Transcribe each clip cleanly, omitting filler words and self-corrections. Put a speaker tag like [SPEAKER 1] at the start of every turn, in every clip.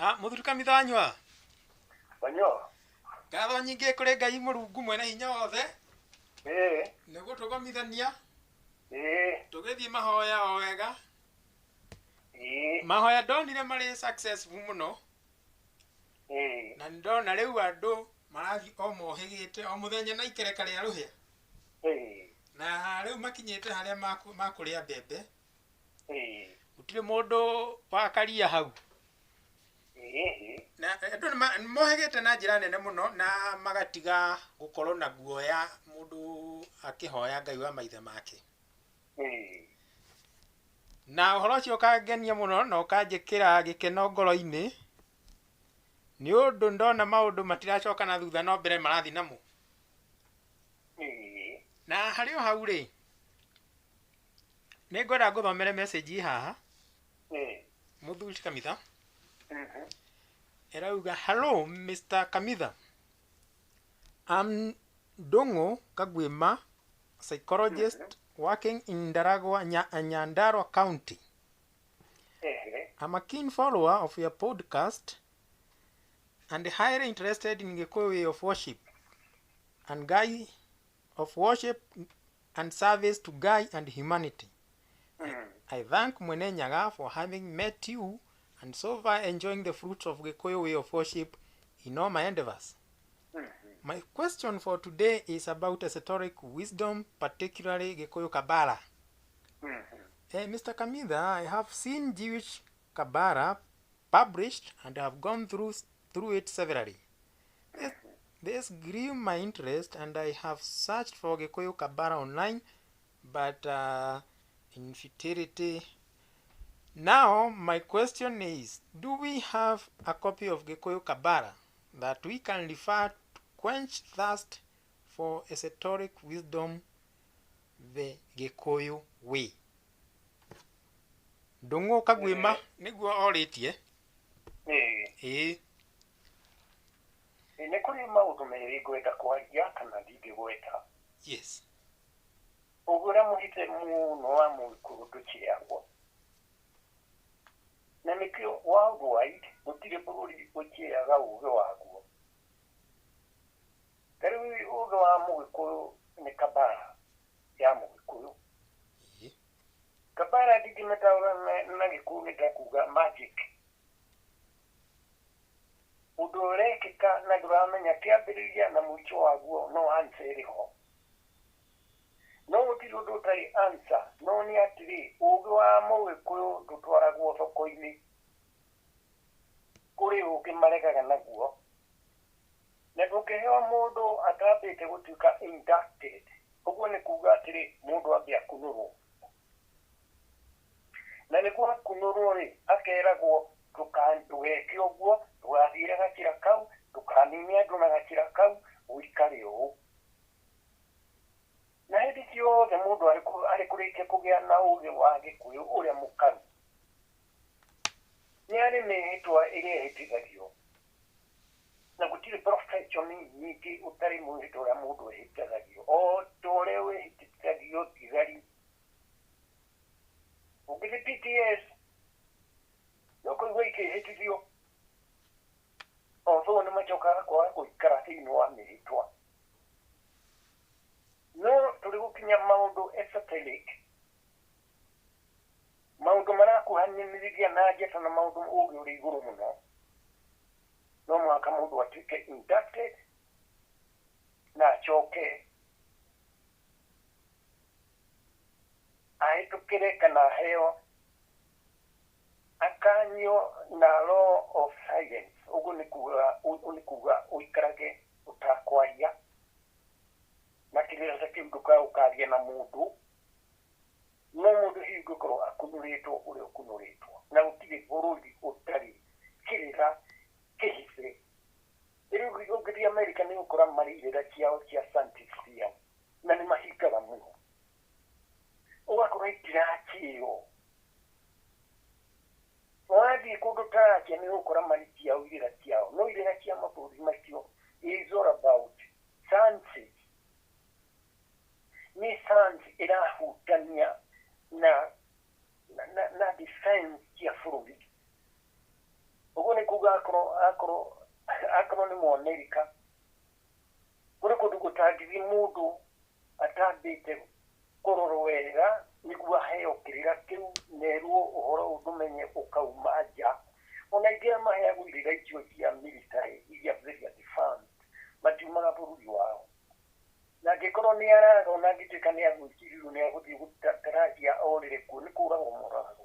[SPEAKER 1] Ah, mũthuri Kamitha wanyua.
[SPEAKER 2] Wanyua.
[SPEAKER 1] Ngatho nyingĩ kũrĩ Ngai Mũrungu mwene hinya wothe.
[SPEAKER 2] Ĩĩ.
[SPEAKER 1] Nĩ gũtũgomithania.
[SPEAKER 2] Ĩĩ.
[SPEAKER 1] Tũgĩthiĩ mahoya o wega.
[SPEAKER 2] Ĩĩ.
[SPEAKER 1] Mahoya ndonire marĩ successful mũno.
[SPEAKER 2] Ĩĩ.
[SPEAKER 1] Na nĩndona rĩu andũ marathiĩ o mohĩgĩte o mũthenya na ikereka rĩa rũhĩa.
[SPEAKER 2] Ĩĩ.
[SPEAKER 1] Na rĩu makinyĩte harĩa makũrĩa mbembe.
[SPEAKER 2] Ĩĩ.
[SPEAKER 1] Gũtirĩ mũndũ wakaria hau.
[SPEAKER 2] Ĩĩ.
[SPEAKER 1] Na andũ nĩ mohĩgĩte na njĩra nene mũno na magatiga gũkorwo na guoya mũndũ akĩhoya Ngai wa maithe make.
[SPEAKER 2] Ĩĩ.
[SPEAKER 1] Na ũhoro ũcio ũkangenia mũno na ũkanjĩkĩra gĩkeno ngoro-inĩ nĩ ũndũ ndona maũndũ matiracoka na thutha no mbere marathiĩ namo.
[SPEAKER 2] Ĩĩ.
[SPEAKER 1] Na harĩ o hau rĩ, nĩ ngwenda ngũthomere message haha.
[SPEAKER 2] Ĩĩ.
[SPEAKER 1] Mũthuri Kamitha. Ĩrauga, hello Mr. Kamitha. I'm Ndung'u Kagwima, psychologist working in Ndaragwa, Nyandarua County.
[SPEAKER 2] Ehe.
[SPEAKER 1] I'm a keen follower of your podcast and highly interested in Gikuyu way of worship and Guy of worship and service to Guy and humanity. I thank Mwene Nyaga for having met you and so far enjoying the fruits of Gikuyu way of worship in all my endeavors. My question for today is about esoteric wisdom, particularly Gikuyu Kabbalah. Mr. Kamitha, I have seen Jewish Kabbalah published and have gone through it severally. This grew my interest and I have searched for Gikuyu Kabbalah online, but in futility. Now, my question is, do we have a copy of Gikuyu Kabbalah that we can refer to quench thirst for esoteric wisdom the Gikuyu way? Ndung'u Kagwima nĩguo orĩtie.
[SPEAKER 2] Ĩĩ.
[SPEAKER 1] Ĩĩ.
[SPEAKER 2] Nĩ kũrĩ maũndũ merĩ ngwenda kwaria kana ndingĩgweta.
[SPEAKER 1] Yes.
[SPEAKER 2] Ũguo ũrĩa mũhithe mũno wa mũgĩkũyũ ndũkĩagwo. Na nĩkĩo worldwide gũtirĩ bũrũri ũkĩaga ũgĩ waguo. Ta rĩu ũgĩ wa mũgĩkũyũ nĩ Kabbalah ya mũgĩkũyũ.
[SPEAKER 1] Ĩĩ.
[SPEAKER 2] Kabbalah ndingĩmĩtaũra na gĩkũyũ nĩ ta kuga magic. Ũndũ ũrekĩka na ndũramenya kĩambĩrĩria na mũico waguo no answer ĩrĩ ho. No gũtirĩ ũndũ ũtarĩ answer, no nĩ atĩrĩ, ũgĩ wa mũgĩkũyũ ndũtwaragwo thoko-inĩ. Kũrĩ ũngĩ maregaga naguo. Na ndũngĩheo mũndũ atambĩte gũtuĩka inducted. Ũguo nĩ kuga atĩrĩ, mũndũ ambe akunũrwo. Na nĩguo akunũrwo rĩ, akeragwo ndũgeke ũguo, ndũgathiĩre gacĩra kau, ndũkanine andũ na gacĩra kau, ũikare ũũ. Na hĩndĩ ciothe mũndũ arĩ kũrĩkia kũgĩa na ũgĩ wa Gĩkũyũ ũrĩa mũkaru, nĩ arĩ mĩhĩtwa ĩrĩa ĩhĩtithagio. Na gũtirĩ profession nyingĩ ũtarĩ mwĩhĩtwa ũrĩa mũndũ ehĩtithagio. O ta ũrĩa wĩhĩtithagio thigari. Ũngĩthiĩ PTS, no kũigua ikĩhĩtithio. Although nĩ macokaga kwaga gũikara thĩinĩ wa mĩhĩtwa. No tũrĩ gũkinya maũndũ esoteric, maũndũ marakuhanĩrĩria na njata na maũndũ ũgĩ ũrĩ igũrũ mũno, no mũhaka mũndũ atuĩke inducted na acoke ahĩtũkĩre kana aheo akanio na law of silence. Ũguo nĩ kuga ũikarage ũtakwaria na kĩrĩra ta kĩu ndũkaũkaria na mũndũ, no mũndũ hihi ũngĩkorwo akunũrĩtwo ũrĩa ũkunũrĩtwo. Na gũtirĩ bũrũri ũtarĩ kĩrĩra kĩhithe. Rĩu ũngĩthiĩ America nĩ ũgũkora marĩ irĩra ciao cia scientist na nĩ mahingaga mũno. Ũgakora itirakĩo. Wathiĩ kũndũ ta Russia nĩ ũgũkora marĩ ciao irĩra ciao, no irĩra cia mabũrũri macio is all about science. Nĩ science ĩrahutania na defense cia bũrũri. Ũguo nĩ kuga Kuga akorwo nĩ Mũamerika, kũrĩ kũndũ gũtangĩthiĩ mũndũ atambĩte kũrorwo wega nĩguo aheo kĩrĩra kĩu nerwo ũhoro ũndũmenye ũkauma nja. Ona aingĩ arĩa maheagwo irĩra icio cia military iria very advanced matiumaga bũrũri wao. Na angĩkorwo nĩ araga, ona angĩtuĩka nĩ agwĩcirirwo nĩ agũthiĩ gũtarajia orĩre kuo, nĩ kũragwo moragwo.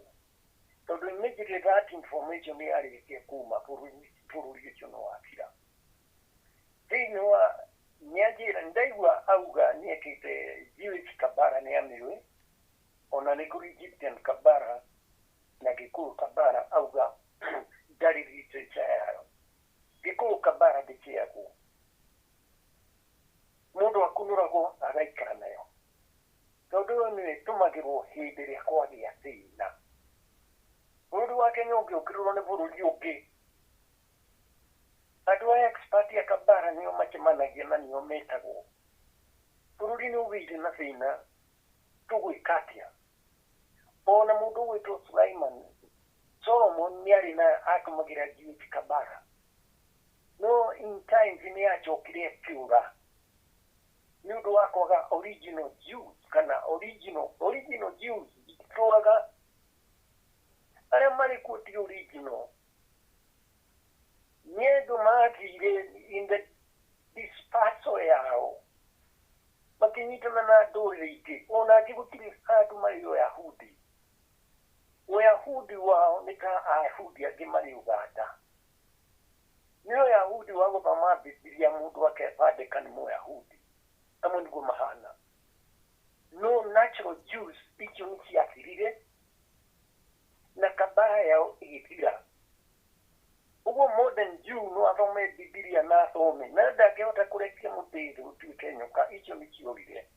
[SPEAKER 2] Tondũ immediately that information yarĩkia kuma bũrũri ũcio nĩ wathira. Thĩinĩ wa nĩanjĩra ndaigua auga nĩekĩte Jewish Kabara nĩ amĩũĩ, ona nĩ kũrĩ Egyptian Kabara na Gĩkũyũ Kabara, auga ndarĩ literature yayo. Gĩkũyũ Kabara ndĩkĩagwo, mũndũ akunũragwo agaikara nayo, tondũ ĩyo nĩyo ĩtũmagĩrwo hĩndĩ ĩrĩa kwagĩa thĩna. Bũrũri wa Kenya ũngĩũkĩrĩrwo nĩ bũrũri ũngĩ, andũ aya expert a Kabara nĩo macemanagia na nĩo metagwo. Bũrũri nĩ ũgĩire na thĩna, tũgwĩka atĩa? Ona mũndũ ũgwĩtwo Sulaiman Solomon nĩarĩ na atũmagĩra Jewish Kabara, no in times nĩ acokire akĩũra nĩ ũndũ wa kwaga original Jews kana original Jews itũraga arĩa marĩ kuo ti original. Nĩ andũ mathire in the dispersal yao makĩnyitana na ndũrĩrĩ ingĩ, ona angĩ gũtirĩ handũ marĩ Ũyahudi. Ũyahudi wao nĩ ta Ayahudi angĩ marĩ Uganda. Nĩ Ũyahudi wa gũthoma Bibilia mũndũ akebandĩka nĩ Mũyahudi, amwe nĩguo mahana. No natural Jews icio nĩ ciathirire na Kabara yao ĩgĩthira. Ũguo modern Jew no athome Bibilia na athome na ndangĩhota kũrekia mũtĩ thĩ ũtuĩke nyoka, icio nĩ ciorire.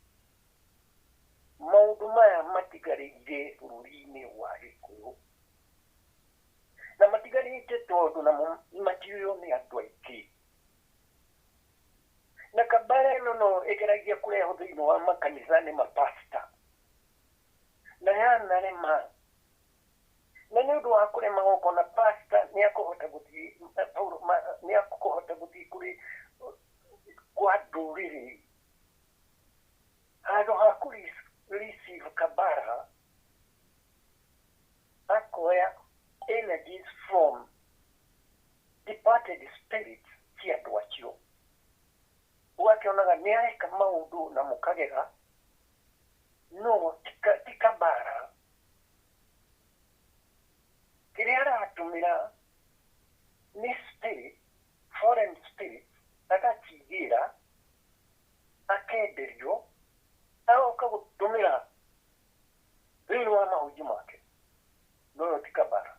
[SPEAKER 2] Maũndũ maya matigarĩire bũrũri-inĩ wa Gĩkũyũ, na matigarĩte tondũ namo matiũywo nĩ andũ aingĩ. Na Kabara ĩno no ĩgeragia kũrehwo thĩinĩ wa makanitha nĩ mapasta, na yanarema. Na nĩ ũndũ wa kũrema ũkona pasta nĩ akũhota gũthiĩ, nĩ akũhota gũthiĩ kũrĩ kwa ndũrĩrĩ handũ ha kũ receive Kabara, akoya energies from departed spirits cia andũ acio. Ũgakĩonaga nĩ areka maũndũ na mũkagega, no ti Kabara. Kĩrĩa aratũmĩra nĩ spirit, foreign spirit, agacigĩra, akenderio, agoka gũtũmĩra thĩinĩ wa mahunjio make. No ĩyo ti Kabara.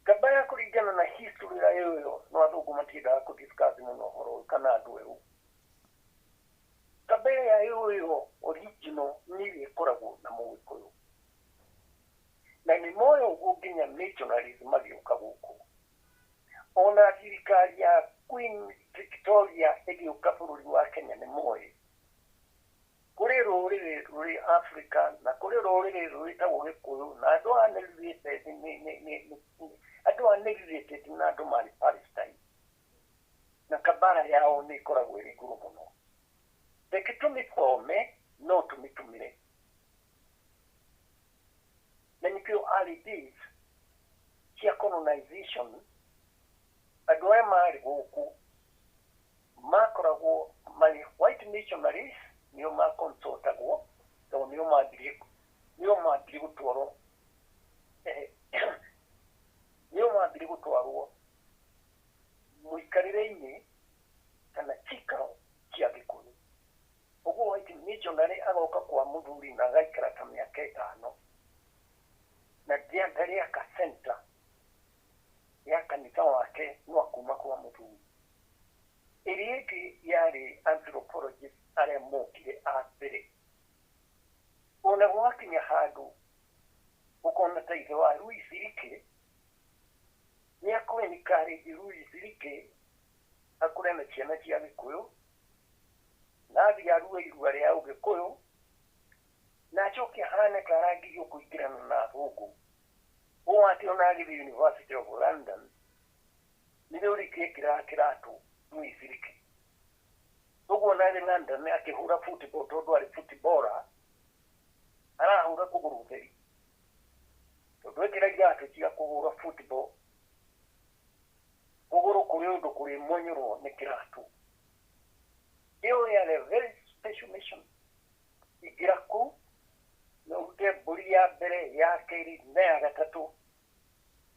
[SPEAKER 2] Kabara kũringana na history ĩrĩa ĩyo, no athũngũ matiendaga kũ discuss mũno ũhoro ũyũ kana andũ erũ. Kabara ya ĩyo original nĩ ĩrĩa ĩkoragwo na Mũgĩkũyũ, na nĩ moĩ ũguo nginya missionaries magĩũka gũkũ. Ona thirikari ya Queen Victoria ĩgĩũka bũrũri wa Kenya nĩ moĩ kũrĩ rũrĩrĩ rũrĩ Africa na kũrĩ rũrĩrĩ rwĩtagwo Gĩkũyũ, na andũ aya nĩ related, andũ aya nĩ related na andũ marĩ Palestine, na Kabara yao nĩ ĩkoragwo ĩrĩ igũrũ mũno. Reke tũmĩthome no tũmĩtũmĩre, na nĩkĩo early days cia colonization andũ aya marĩ gũkũ makoragwo marĩ white missionaries, nĩo maconsultagwo tondũ nĩo mambirie gũtwarwo, nĩo mambirie gũtwarwo mũikarĩre-inĩ kana cikaro cia Gĩkũyũ. Ũguo white missionary agoka kwa mũthuri na agaikara ta mĩaka 5, na ndarĩ aka center ya kanitha wake no akuma kwa mũthuri. Ĩrĩa ĩngĩ yarĩ anthropologist arĩa mokire a mbere. Ona gwakinya handũ ũkona ta ithe wa Louis Leakey nĩ akũ encourage Louis Leakey akũre na ciana cia Gĩkũyũ, na athiĩ arue irua rĩa Ũgĩkũyũ, na acoke ahane ta arangirio kũingĩrana na athũngũ. Ũũ atĩ ona agĩthiĩ University of London nĩrĩo rĩkĩkĩraga kĩratũ Louis Leakey. Ũguo ona arĩ London akĩhũra football tondũ arĩ footballer arahũra kũgũrũ theri. Tondũ ekĩra iratũ cia kũhũra football kũgũrũ kũrĩ ũndũ kũrĩmonyorwo nĩ kĩratũ. Ĩyo yarĩ a very special mission. Ingĩra kũu na ũrute mbũri ya mbere ya kerĩ na ya gatatũ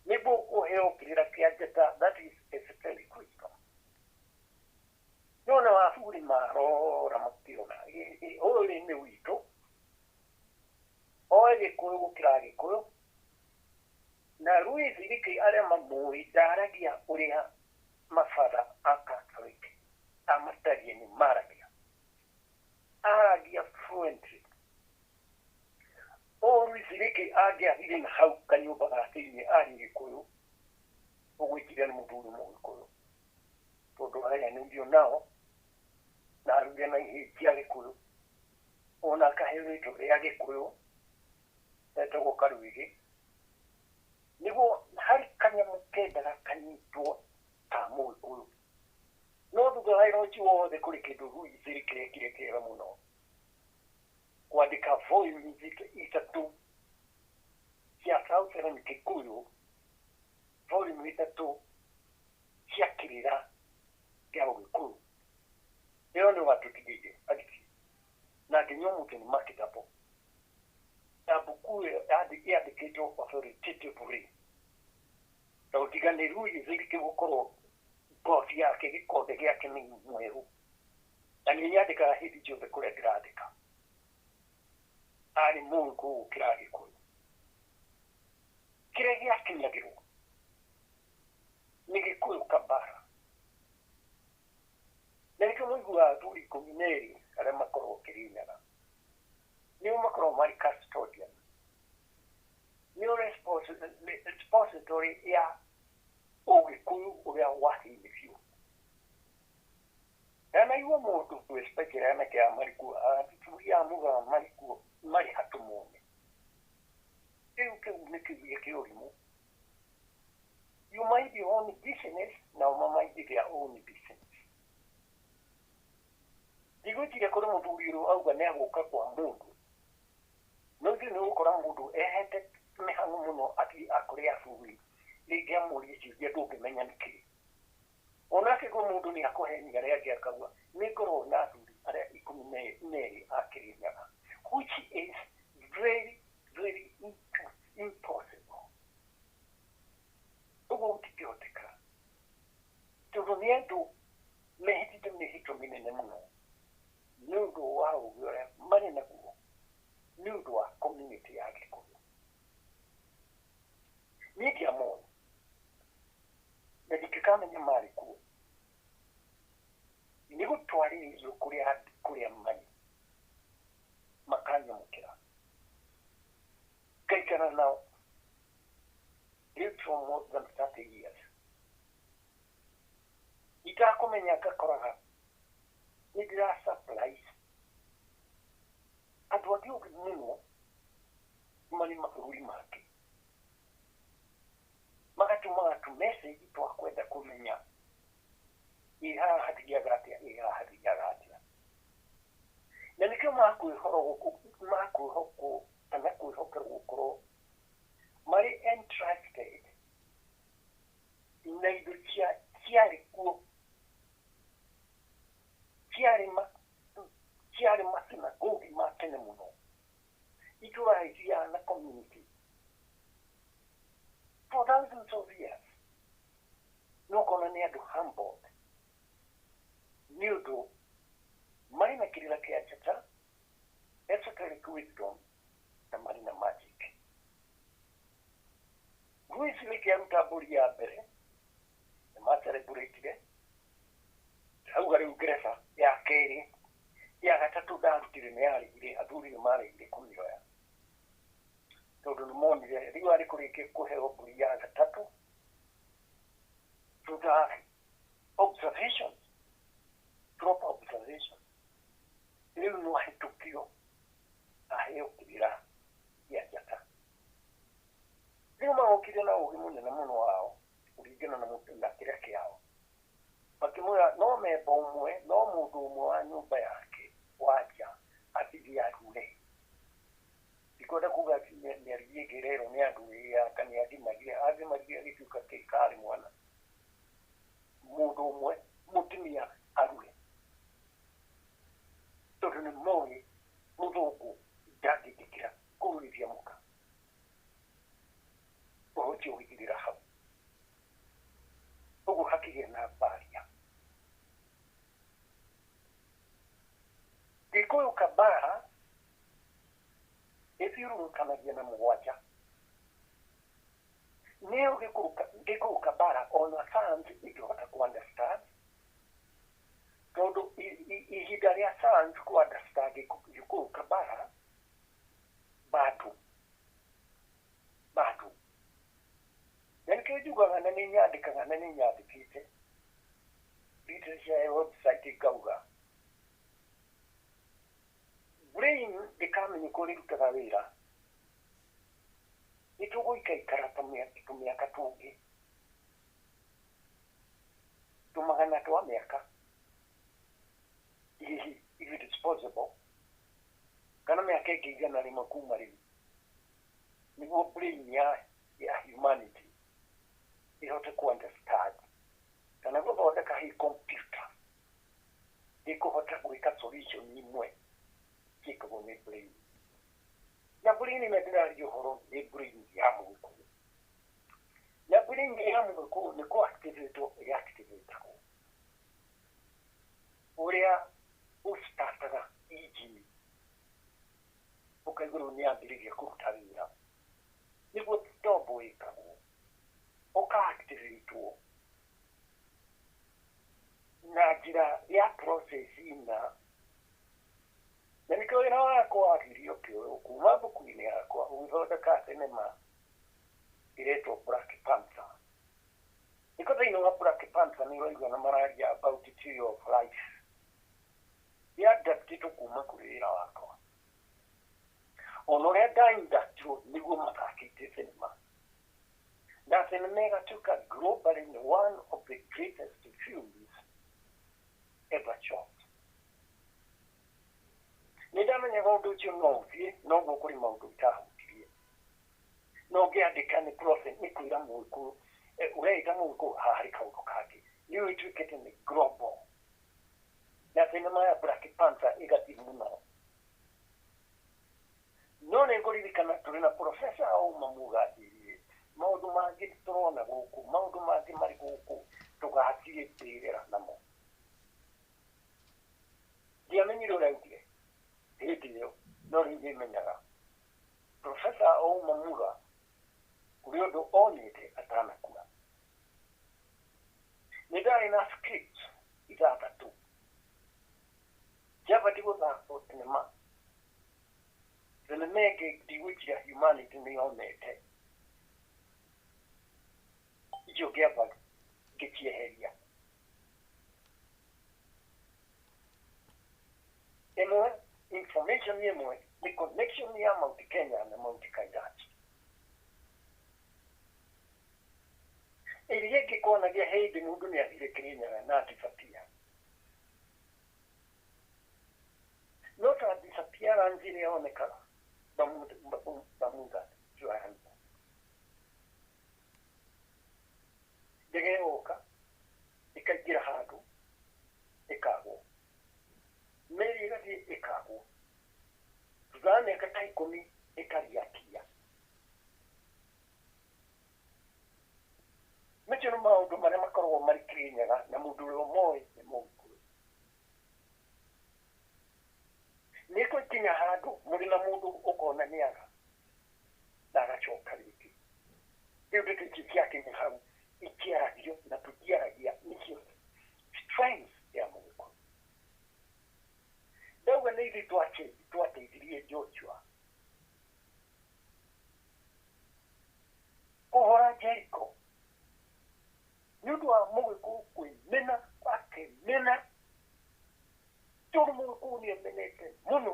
[SPEAKER 2] nĩguo ũheo kĩrĩra kĩa njata, that is esoteric wisdom. No na waburi marora matirona ũyũ rĩ nĩ witũ oe Gĩkũyũ gũkĩra Gĩkũyũ na Louis Leakey arĩa mamũĩ ndaragia ũrĩa mabatha a Catholic amatariĩ nĩ maragia, aragia fluently. Ũũ Louis Leakey angĩathire na hau kanyũmba ga thĩinĩ arĩ Gĩkũyũ ũgwĩciria nĩ mũthuri Mũgĩkũyũ tondũ aranĩirio nao na aruge na ihĩĩ cia Gĩkũyũ ona akaheo rĩtwa rĩa Gĩkũyũ etagwo Karuĩgĩ nĩguo harĩ kanyamũ kendaga kanyitwo ka Mũgĩkũyũ. No thutha wa wĩra ũcio wothe kũrĩ kĩndũ Louis Leakey ekire kĩega mũno, kwandĩka volumes ithatũ cia Southern Kikuyu, volume ithatũ cia kĩrĩra kĩa Ũgĩkũyũ. Ĩyo nĩ watũtigĩire athiki na nginya ũmũthĩ nĩ marketable. Na mbuku ĩyo yandĩkĩtwo authoritatively na ũtiganĩru Louis Leakey gũkorwo ngothi yake gĩkonde gĩake nĩ mwerũ na nĩ nyandĩkaga hĩndĩ ciothe kũrĩa ndĩrandĩka arĩ Mũgĩkũyũ gũkĩra Gĩkũyũ. Kĩrĩa gĩakinyagĩrwo nĩ Gĩkũyũ kabara na nĩkĩo mũiguaga athuri 12 arĩa makoragwo Kĩrĩnyaga nĩo makoragwo marĩ custodian, nĩo repository ya Ũgĩkũyũ ũrĩa wa thĩinĩ biũ. Ndanaigua mũndũ especially anake aya marĩ kuo athuri aya mugaga marĩ kuo marĩ hatũmone. Rĩu kĩu nĩ kĩũria kĩa ũrimũ. You mind your own business nao ma mind their own business. Ndigwĩciria kũrĩ mũthuri ũrĩa auga nĩ agũka kwa mũndũ no ithuĩ nĩ ũgũkora mũndũ ehete mĩhang'o mũno athiĩ akũrĩ athuri rĩngĩ amũrie ciũria ndũngĩmenya nĩkĩ. Onake kwĩ mũndũ nĩ akũhenia arĩa angĩ akauga nĩ ngoragwo na athuri arĩa 12 a Kĩrĩnyaga, which is very very impossible. Ũguo gũtingĩhoteka tondũ nĩ andũ mehĩtĩte mĩhĩtwa mĩnene mũno nĩ ũndũ wa ũgĩ ũrĩa marĩ naguo nĩ ũndũ wa community ya Gĩkũyũ. Niĩ ndiamona na ndingĩkamenya marĩ kuo nĩ gũtwarĩrĩrio kũrĩa marĩ makanyamũkĩra ngaikara nao rĩu for more than 30 years itakũmenya ngakoraga nĩ ndĩra surprise andũ angĩ ũgĩ mũno marĩ mabũrũri mangĩ magatũmaga tũ message twa kwenda kũmenya ĩ haha hathiaga atĩa, ĩ haha hathiaga atĩa. Na nĩkĩo makwĩhokwo kana kwĩhokerwo gũkorwo marĩ entrusted na indo ciarĩ kuo ciarĩ masinagogi ma tene mũno itũra ithiaga na community for thousands of years. No ũkona nĩ andũ humbled nĩ ũndũ marĩ na kĩrĩra kĩa njata, esoteric wisdom na marĩ na magic. Louis Leakey aruta mbũri ya mbere nĩ macelebrĩtire auga rĩu Ngeretha ya kerĩ ya gatatũ ndarutire nĩ yarĩire athuri nĩ maregire kũmĩoya tondũ nĩ monire rĩu arĩ kũrĩkia kũheo mbũri ya gatatũ thutha wa observation, proper observation, rĩu no ahĩtũkio aheo kĩrĩra kĩa njata. Rĩu magokire nyũmba yake wanja athiĩ arure. Ndikwenda kuga atĩ mĩario ĩngĩ ĩrerwo nĩ andũ ĩyaka nĩ agimarire agimarire agĩtuĩka karĩ mwana mũndũ ũmwe mũtumia arure tondũ nĩ moĩ mũthũngũ ndangĩtĩkĩra kũruithia mũka ũhoro ũcio ũgĩthirĩra hau ũguo hakĩgĩa na mbaria. Gĩkũyũ kabara ĩthiũrũrũkanagia na mũgwanja nĩyo Gĩkũyũ kabara ona science ĩngĩhota kũ understand tondũ ihinda rĩa science kũ understand Gĩkũyũ kabara bado bado na nĩkĩo njugaga na nĩ nyandĩkaga na nĩ nyandĩkĩte literature ya website ngauga brain ndĩkamenya kũrĩa ĩrutaga wĩra nĩ tũgũikaikara tũmĩaka tũngĩ tũmagana twa mĩaka if it is possible kana mĩaka ĩngĩ 100 kuma rĩu nĩguo brain ya humanity ihote ku understand kana gũthondeka hi computer ĩkũhota gwĩka solution imwe ciĩkagwo nĩ brain na brain ĩno ndĩraria ũhoro nĩ brain ya Mũgĩkũyũ na brain ya Mũgĩkũyũ nĩ kũ activate ĩactivatagwo ũrĩa ũstartaga engine ũkaigua rĩu nĩ yambĩrĩria kũruta wĩra nĩguo tombo ĩkagwo ũka-activatwo na njĩra ya process ina na nĩkĩo wĩra wakwa wagirio kĩoywo kuma mbuku-inĩ yakwa ũgĩthondeka thenema ĩretwo Black Panther. Nĩko thĩinĩ wa Black Panther nĩ ũraigua na mararia about the tree of life yadaptĩtwo kuma kũrĩ wĩra wakwa ona ũrĩa ndaindatirwo nĩguo mathakĩte thenema na thenema ĩgatuĩka globally one of the greatest films ever shot. Nĩ ndamenyaga ũndũ ũcio no ũthiĩ noguo kũrĩ maũndũ itahutirie no ngĩandĩka nĩ process nĩ kwĩra Mũgĩkũyũ ũreĩta Mũgĩkũyũ haha harĩ kaũndũ kangĩ rĩu ĩtuĩkĩte nĩ global na thenema ya Black Panther ĩgathiĩ mũno no nĩ ngũririkana tũrĩ na professor auma Mũganjĩrire maũndũ mangĩ tũrona gũkũ maũndũ mangĩ marĩ gũkũ tũgathiĩ mbĩrĩra namo ndiamenyire ũrĩa augire hĩndĩ ĩyo no rĩu nĩmenyaga professor auma Muga kũrĩ ũndũ onete atanakua nĩ ndarĩ na script ithathatũ ciabatiĩ gũthakwo thenema thenema ĩngĩ ndigwĩciria humanity nĩ yonete icio ngĩamba ngĩcieheria ĩmwe information ĩmwe nĩ connection ya Mount Kenya na Mount Kailash ĩrĩa ĩngĩ kuonagia hĩndĩ mũndũ nĩ athire Kĩrĩnyaga na disappear no ta disappearance ĩrĩa yonekaga Bermuda Triangle ndege ĩgoka ĩkaingĩra handũ ĩkagwo meri ĩgathiĩ ĩkagwo thutha wa mĩaka ta 10 ĩkariakia macio nĩ maũndũ marĩa makoragwo marĩ Kĩrĩnyaga na mũndũ ũrĩa ũmoĩ nĩ Mũgĩkũyũ nĩ gũkinya handũ mũrĩ na mũndũ ũkona nĩaga na agacoka rĩngĩ rĩu ndeto ici ciakinya hau ikiaragio na tũtiaragia nĩcio strength ya Mũgĩkũyũ ndauga nĩ ithuĩ twateithirie Joshua kũhũra Jericho nĩ ũndũ wa Mũgĩkũyũ kwĩmena akĩmena tondũ Mũgĩkũyũ nĩ amenete mũno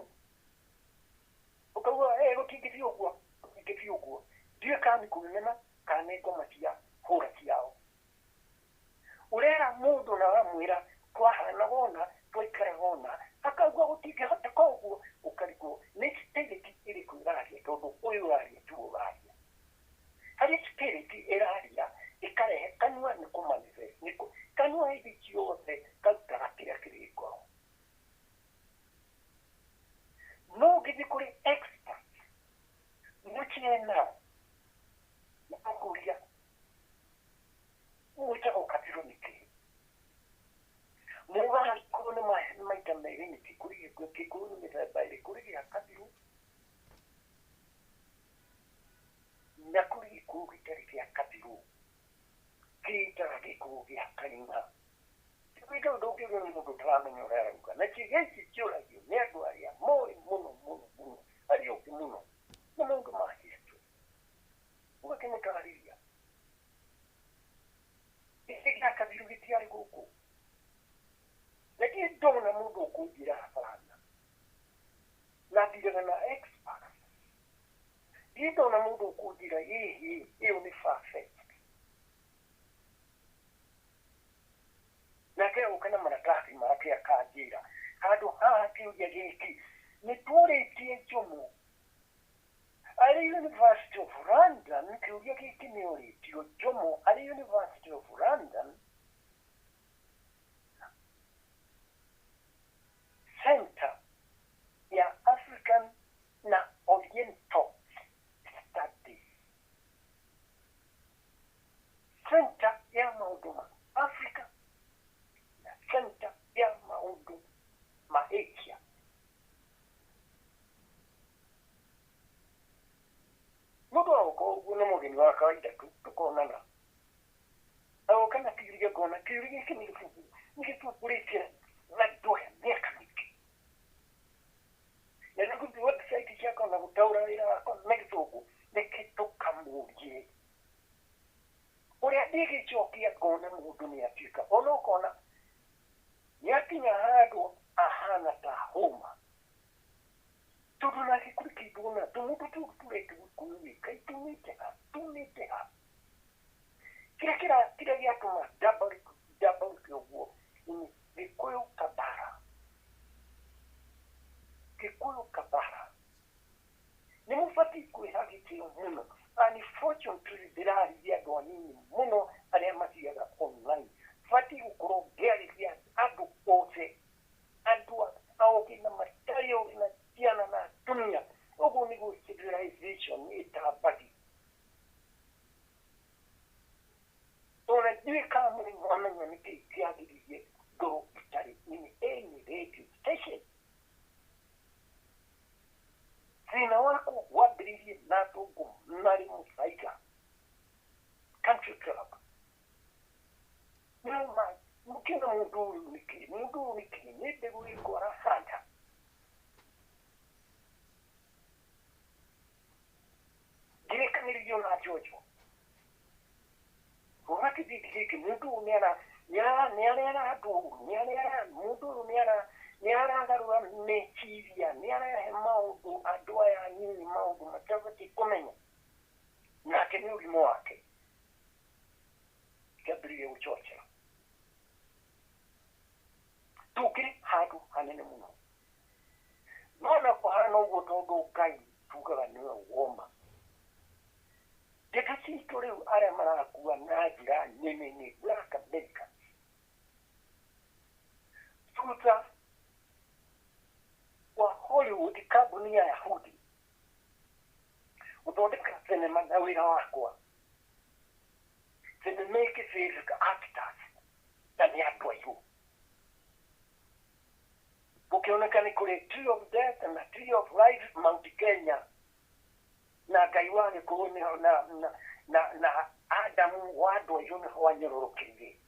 [SPEAKER 2] ũkauga gũtingĩthiĩ ũguo gũtingĩthiĩ ũguo ndiũĩ kana nĩ kwĩmena kana nĩ ngoma cia hũra ciao ũrera mũndũ na wamwĩra twahanaga ũna twaikaraga ũna nĩkĩ kũrĩ Gĩkũyũ. Gĩkũyũ nĩ mĩthemba ĩrĩ, kũrĩ gĩa Kathirũ na kũrĩ Gĩkũyũ gĩtarĩ gĩa Kathirũ, kĩĩtaga Gĩkũyũ gĩa Kang'a. Wĩka ũndũ ũngĩũrio nĩ mũndũ ũtaramenya ũrĩa arauga. Na kĩũria gĩkĩ kĩũragio nĩ andũ arĩa moĩ mũno mũno mũno, arĩa ũngĩ mũno nĩ maũndũ ma history. Ũgakĩmũtarĩria gĩkĩ gĩa Kathirũ gĩtiarĩ gũkũ. Na ndirĩ ndona mũndũ ũkũnjĩra hapana, na ndiraga na expert. Ndirĩ ndona mũndũ ũkũnjĩra ĩhĩ ĩyo nĩ far-fetched. Nake agoka na maratathi make akanjĩra handũ haha kĩũria gĩkĩ nĩ tũrĩtie Jomo arĩ University of London. Kĩũria gĩkĩ nĩ ũrĩtio Jomo arĩ University of London Center ya African na Oriental Studies, Center ya maũndũ ma Africa na Center ya maũndũ ma Asia. Mũndũ agoka ũguo nĩ mũgeni wa kawaida tu tũkonana, agoka na kĩũria ngona kĩũria gĩkĩ nĩ gĩthumbũrĩte na andũ aya mĩaka mĩingĩ. Na nĩ ngũthiĩ website ciakwa na gũtaũra wĩra wakwa na Gĩthũngũ, reke tũkamũrie ũrĩa ndĩgĩcokia. Ngona mũndũ nĩ atuĩka ona ũkona nĩ akinya handũ ahana ta hũma, tondũ nake kũrĩ kĩndũ ona tũmũndũ tũu tũretwo Gĩkũyũ rĩ, kaĩ tumĩte ha, tumĩte ha? Kĩrĩa kĩrĩa gĩatũma ndambarũke ũguo nĩ Gĩkũyũ Kabara. Gĩkũyũ Kabara nĩ mũbatiĩ kwĩha gĩtĩo mũno. Unfortunately ndĩrarĩria andũ anini mũno arĩa mathiaga online. Batiĩ gũkorwo ngĩarĩria andũ othe, andũ aũgĩ na matarĩ ũgĩ na ciana na atumia. Ũguo nĩguo civilization ĩtambagio. Ona ndiũĩ kana mũrĩ mwamenya nĩkĩ kĩagiririe ngorwo itarĩ in any radio station. Thĩna wakwa wambĩrĩirie na athũngũ marĩ Mũthaiga Country Club. Mũkĩona mũndũ ũyũ nĩkĩ, mũndũ ũyũ nĩkĩ, nĩ mbegũ ĩrĩkũ arahanda? Ngĩrekanĩrĩrio na Njonjo rora kĩbindi gĩkĩ, mũndũ ũyũ nĩ arera andũ ũru, nĩ arera mũndũ ũyũ nĩ aragarũra meciria, nĩ arahe maũndũ andũ aya anini maũndũ matabatiĩ kũmenya. Nake nĩ ũgima wake kĩambĩrĩria gũcocera. Tũkĩrĩ handũ hanene mũno, no na kũhana ũguo, tondũ Ngai tugaga nĩwe woma. Ndeto citũ rĩu arĩa marakua na njĩra nene nĩ Black Americans. Thutha wa Hollywood, kambuni ya Yahudi, gũthondeka thenema na wĩra wakwa, thenema ĩkĩfavor actors na nĩ andũ airũ, gũkĩoneka nĩ kũrĩ Tree of Death na Tree of Life Mount Kenya, na Ngai wa Gĩkũyũ nĩho na Adamu wa andũ airũ nĩho wanyororokeire,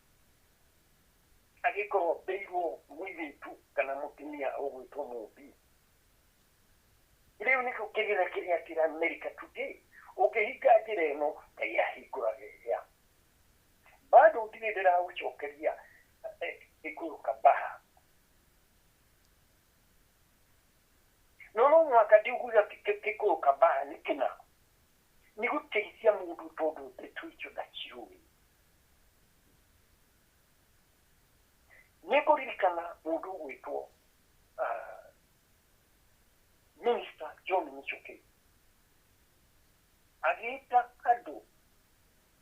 [SPEAKER 2] agĩkorwo mbĩirwo mũirĩtu kana mũtumia ũgwĩtwo Mũmbi. Rĩu nĩkĩo kĩrĩra kĩrĩa kĩrĩ America today. Ũngĩhinga njĩra ĩno, Ngai ahingũraga ĩrĩa. Bado ndirĩ ndĩragũcokeria Gĩkũyũ Kabara. No no mũhaka ndiuguga Gĩkũyũ Kabara nĩ kĩna nĩ gũteithia mũndũ, tondũ ndeto icio ndaciũĩ. Nĩ ngũririkana mũndũ ũgwĩtwo Minister John Michuki agĩta andũ,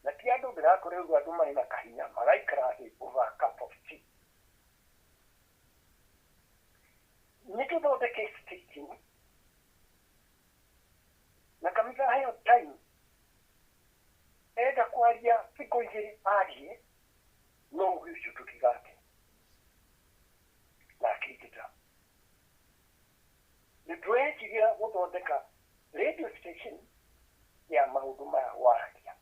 [SPEAKER 2] na ti andũ ndĩrakorirwo, andũ marĩ na kahinya magaikara thĩ over a cup of tea, nĩ tũthondeke station na kanitha heo time, enda kwaria thikũ 2 arie, no ũgĩ ũcio tũtigate. Na akĩingĩta Nĩ tũreciria gũthondeka radio station ya maũndũ maya waragia.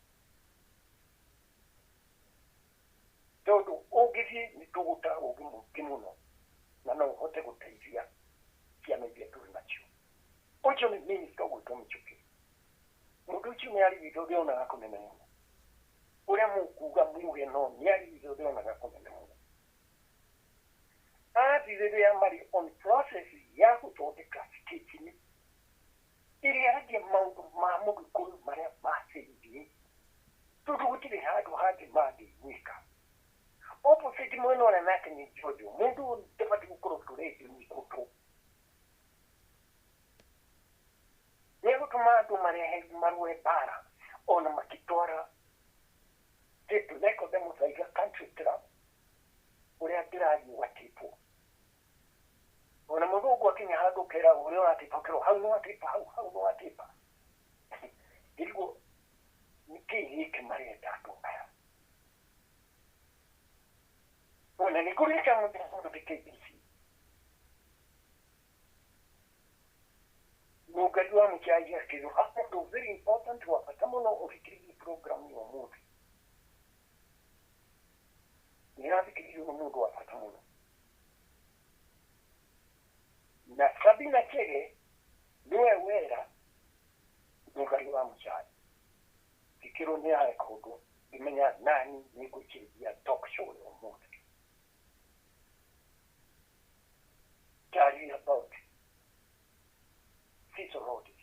[SPEAKER 2] Tondũ ũngĩthiĩ nĩ tũgũta ũũgĩ mũingĩ mũno na no ũhote gũteithia ciana iria tũrĩ nacio. Ũcio nĩ minister ũgwĩtwo Michuki. Mũndũ ũcio nĩ arĩ witũ ndĩonaga kũnene mũno. Ũrĩa mũkuga muge no nĩ arĩ witũ ndĩonaga kũnene mũno. Athiĩ rĩrĩa marĩ on process ya gũthondeka station ĩrĩa yaragia maũndũ ma mũgĩkũyũ marĩa macĩirie tondũ gũtirĩ handũ hangĩ mangĩiguĩka. Opposite mwena ũrĩa nake nĩ Jojo, mũndũ ũyũ ndabatiĩ gũkorwo tũrĩndio nĩ kũtũ. Nĩ egũtũma andũ marehe marũe mbara ona makĩtwara tape record Muthaiga Country Club ũrĩa ndĩrathiĩ ũgatĩpwo. Ona mũthũngũ akinya handũ ũkera ũrĩa ũratĩpa ũkerwo hau nĩ watĩpa hau hau nĩ watĩpa. Ndirigwo nĩkĩĩ gĩkĩ marenda andũ aya. Ona nĩ kũririkana mũndũ KBC. Mũngari wa Mũchai akĩrwo ũndũ very important wa bata mũno ũthikĩrĩrie program ya ũmũthĩ. Nĩ ĩrathikĩrĩrio nĩ mũndũ wa bata mũno. Na Sabina Chege nĩwe wera Mũngari wa Mũchai. Ngĩkĩrwo nĩ yarekondwo ngĩmenya nani nĩngũcenjia talk show ya ũmũthĩ. Tell you about Cecil Rhodes.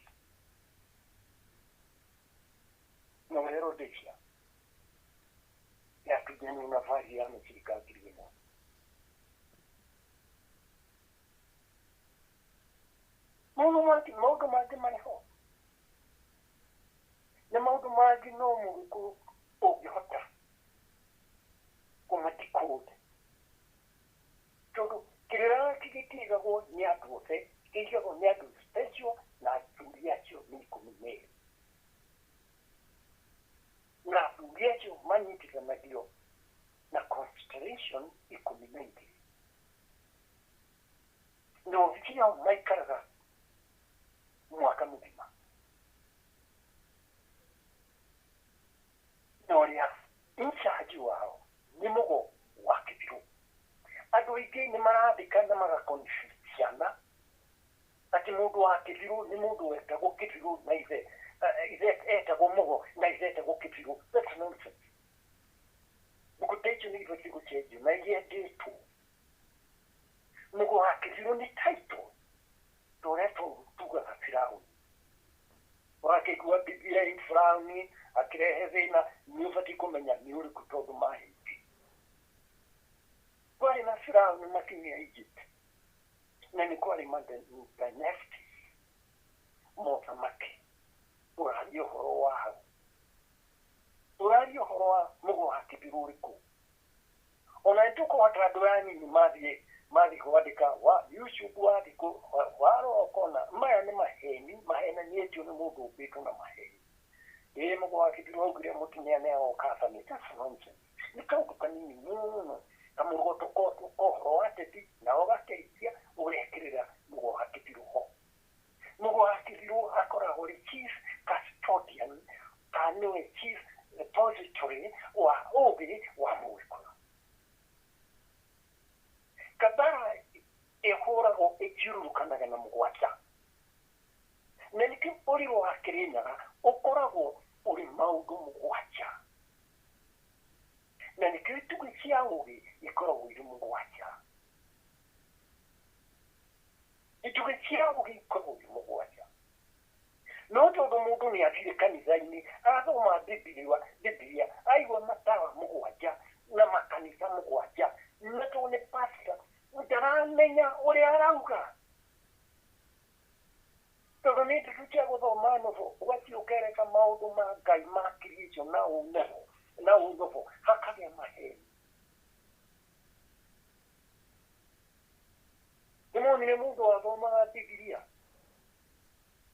[SPEAKER 2] No Rhodesia. Yapigania na ya serikali ĩmwe. Maũndũ mangĩ marĩ ho. Na maũndũ mangĩ no mũgĩkũyũ ũngĩhota kũmadecode. Tondũ kĩrĩra gĩkĩ gĩtigagwo nĩ andũ othe, kĩigagwo nĩ andũ special na athuri acio nĩ 12. Na athuri acio manyitithanagio na constellation 12. Na obici yao maikaraga mwaka mũgima. Na ũrĩa in charge wao nĩ mũgo wa Kĩbirũ. Andũ aingĩ nĩ marandĩka na magaconfuse ciana atĩ mũndũ wa Kĩbirũ nĩ mũndũ wetagwo Kĩbirũ na ithe ithe etagwo Mũgo na ithe etagwo Kĩbirũ. That's nonsense. Mũgũta icio nĩ ibatiĩ gũcenjio na iendetwo. Mũgo wa Kĩbirũ nĩ title ta ũrĩa tugaga Firaũni. Wakĩigua Biblia in Firaũni akĩrehe thĩna nĩ ũbatiĩ kũmenya nĩ ũrĩkũ tondũ mahĩndĩ. Kwarĩ na Firaũni makinya Egypt na nĩ kwarĩ ma dynasties mothamaki. Ũraria ũhoro wa hau. Ũraria ũhoro wa mũgo wa Kĩbirũ ũrĩkũ. Ona nĩtũkũhota andũ aya anini mathiĩ kwandĩka wa YouTube wathiĩ warora ũkona maya nĩ maheni mahenanĩtio nĩ mũndũ ũmbĩtwo na maheni. Ĩĩ mũgo wa Kĩbirũ augire mũtumia nĩ agoka athane. That's nonsense. Nĩ kaũndũ kanini mũno kamũrogoto kohoro wa ateti nao gakeikia ũgekĩrĩra mũgo wa Kĩbirũ ho. Mũgo wa Kĩbirũ akoragwo arĩ chief custodian kana nĩwe chief repository wa ũũgĩ wa mũgĩkũyũ. Kabara ĩhũragwo ĩthiũrũrũkanaga na mũgwanja. Na nĩkĩo ũrĩrũ wa Kĩrĩnyaga ũkoragwo ũrĩ maũndũ mũgwanja. Na nĩkĩo itugĩ cia ũũgĩ ikoragwo irĩ mũgwanja. Itugĩ cia ũũgĩ ikoragwo irĩ mũgwanja. No tondũ mũndũ nĩ athire kanitha-inĩ athoma Biblia aigua matawa mũgwanja na makanitha mũgwanja na tondũ nĩ pastor ndaramenya ũrĩa arauga. Tondũ nĩ ndeto cia gũthoma novel ũgathiĩ ũkereka maũndũ ma Ngai ma creation na ũneho na ũnobo hakagĩa maheni. Nĩ monire mũndũ wathomaga Bibilia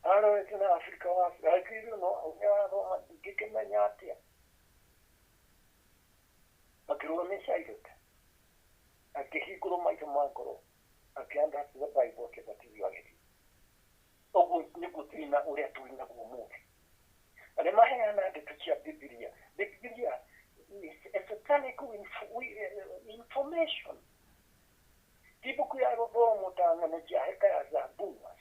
[SPEAKER 2] arorete na Afrika wa Afrika akĩrwo no ũrĩa wathoma ndingĩkĩmenya atĩa. Akĩrwo nĩ Shylock akĩhingũrwo maitho ma ngoro akĩanda the Bible akĩbatithio agĩthiĩ. Ũguo nĩguo thĩna ũrĩa tũrĩ naguo ũmũthĩ. Arĩa maheana ndeto cia Bibilia, Bibilia is esoteric information. Ti ibuku ya gũthomwo ta ng'ano cia Hekaya za Bomas.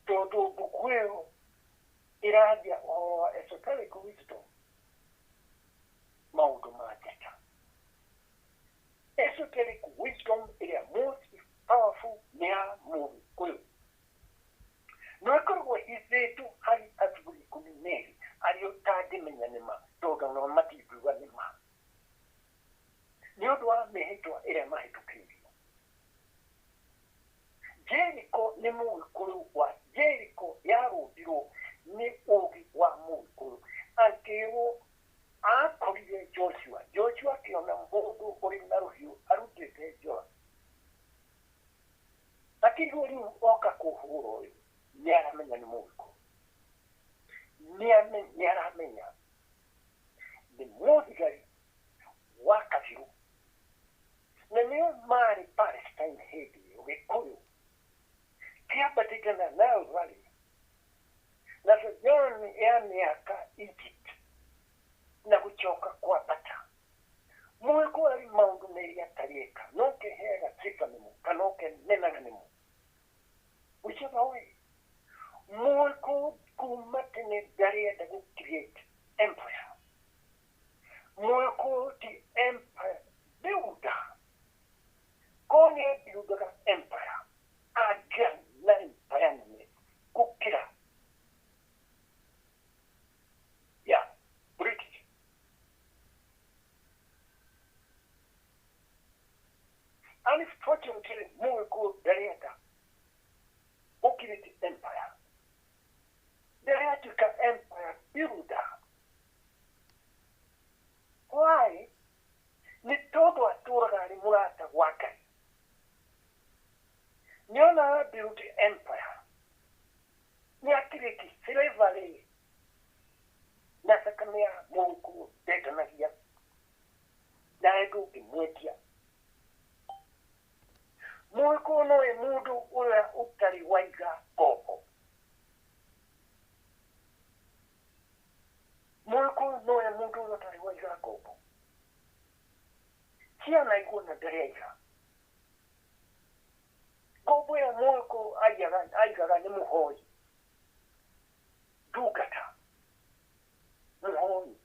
[SPEAKER 2] Tondũ mbuku ĩyo ĩraria ũhoro wa esoteric wisdom, maũndũ ma njata. Esoteric wisdom ĩrĩa most powerful nĩ ya Mũgĩkũyũ. No ĩkoragwo ĩhithĩtwo harĩ athuri 12 arĩa ũtangĩmenya nĩma tondũ nao matingiuga nĩma. Nĩ ũndũ wa mĩhĩtwa ĩrĩa mahĩtũkĩirio. Jericho nĩ Mũgĩkũyũ wa Jericho yarũndirwo nĩ ũũgĩ wa Mũgĩkũyũ. Akĩrwo akorire Joshua. Joshua akĩona mũndũ ũrĩ na rũhiũ arutĩte njora. Akĩrwo rĩu oka kũhũra ũyũ nĩ aramenya nĩ Mũgĩkũyũ. Nĩ aramenya nĩ mũthigari wa kabirũ. Na nĩo marĩ Palestine hĩndĩ ĩyo Gĩkũyũ kĩambatĩte na Nile Valley na sojourn ya mĩaka Egypt na gũcoka kwambata. Mũgĩkũyũ arĩ maũndũ merĩ atarĩ eka, no keheaga sifa nĩmo kana ũkemenaga nĩmo. Whichever way. Mũgĩkũyũ kuma tene ndarĩenda gũ create empire. Mũgĩkũyũ ti empire builder. Korwo nĩ buildaga empire, angĩarĩ na empire nene gũkĩra ya British. Unfortunately, Mũgĩkũyũ ndarenda gũ create empire. Ndaratuĩka empire builder. Why? Nĩ tondũ atũraga arĩ mũrata wa Ngai. Nĩonaga build empire. Nĩ akirĩti slavery na thakame ya Mũgĩkũyũ ndendanagia nawe ndũngĩmwendia. Mũgĩkũyũ nowe mũndũ ũrĩa ũtarĩ waiga ngombo. Mũgĩkũyũ nowe mũndũ ũrĩa ũtarĩ waiga ngombo. Ciana iguona ndarĩ aiga. Ngombo ĩyo Mũgĩkũyũ aigaga nĩ mũhoi. Ndungata. Mũhoi.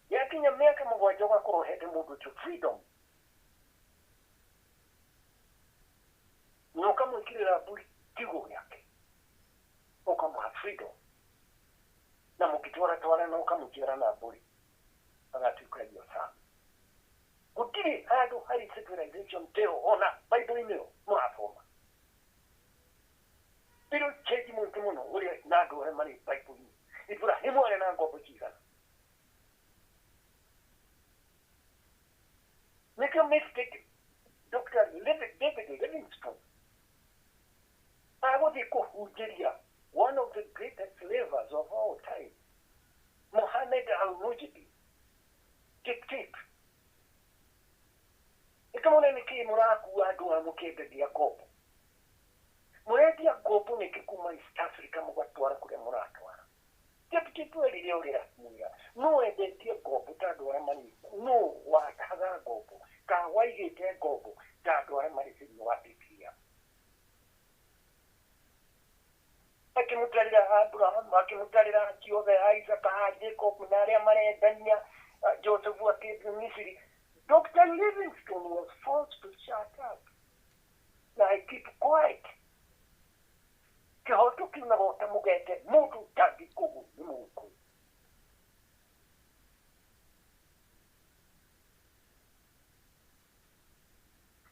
[SPEAKER 2] Yakinya mĩaka 7 ũgakorwo ũhete mũndũ ũcio freedom. Na ũkamwĩkĩrĩra mbũri kiugũ gĩake. Ũkamũha freedom. Na mũgĩtwaratwara na ũkamũnjiara na mbũri. Agatuĩka your son. Gũtirĩ handũ harĩ civilization teo ona Bible-inĩ ĩyo mũrathoma. Biro change mũingĩ mũno ũrĩa na andũ arĩa marĩ Bible-inĩ. Ibrahimu arĩ na ngombo cigana? Nĩkĩo mistake Dr. David Livingstone agũthiĩ kũhunjĩria one of the greatest slavers of all time, Mohammed al-Mujibi, Tip Tip. Ĩkamũne nĩkĩĩ mũrakua andũ aya mũkĩendagia ngombo? Mũrendia ngombo nĩkĩ kuma East Africa mũgatwara kũrĩa mũratwara? Tip Tip erire ũrĩa mwĩra, no endetie ngombo ta andũ arĩa marĩ, no watahaga ngombo, ka waigĩte ngombo ta andũ arĩa marĩ thĩinĩ wa Bibilia. Akĩmũtarĩra Abraham, akĩmũtarĩra acio othe, Isaac, Jacob na arĩa marendania, Joseph akĩendio Misiri. Dr. Livingstone was forced to shut up. Na I keep quiet. Kĩhoto kiunaga ta mũgete, mũndũ ndangĩkũgũ nĩ Mũgĩkũyũ.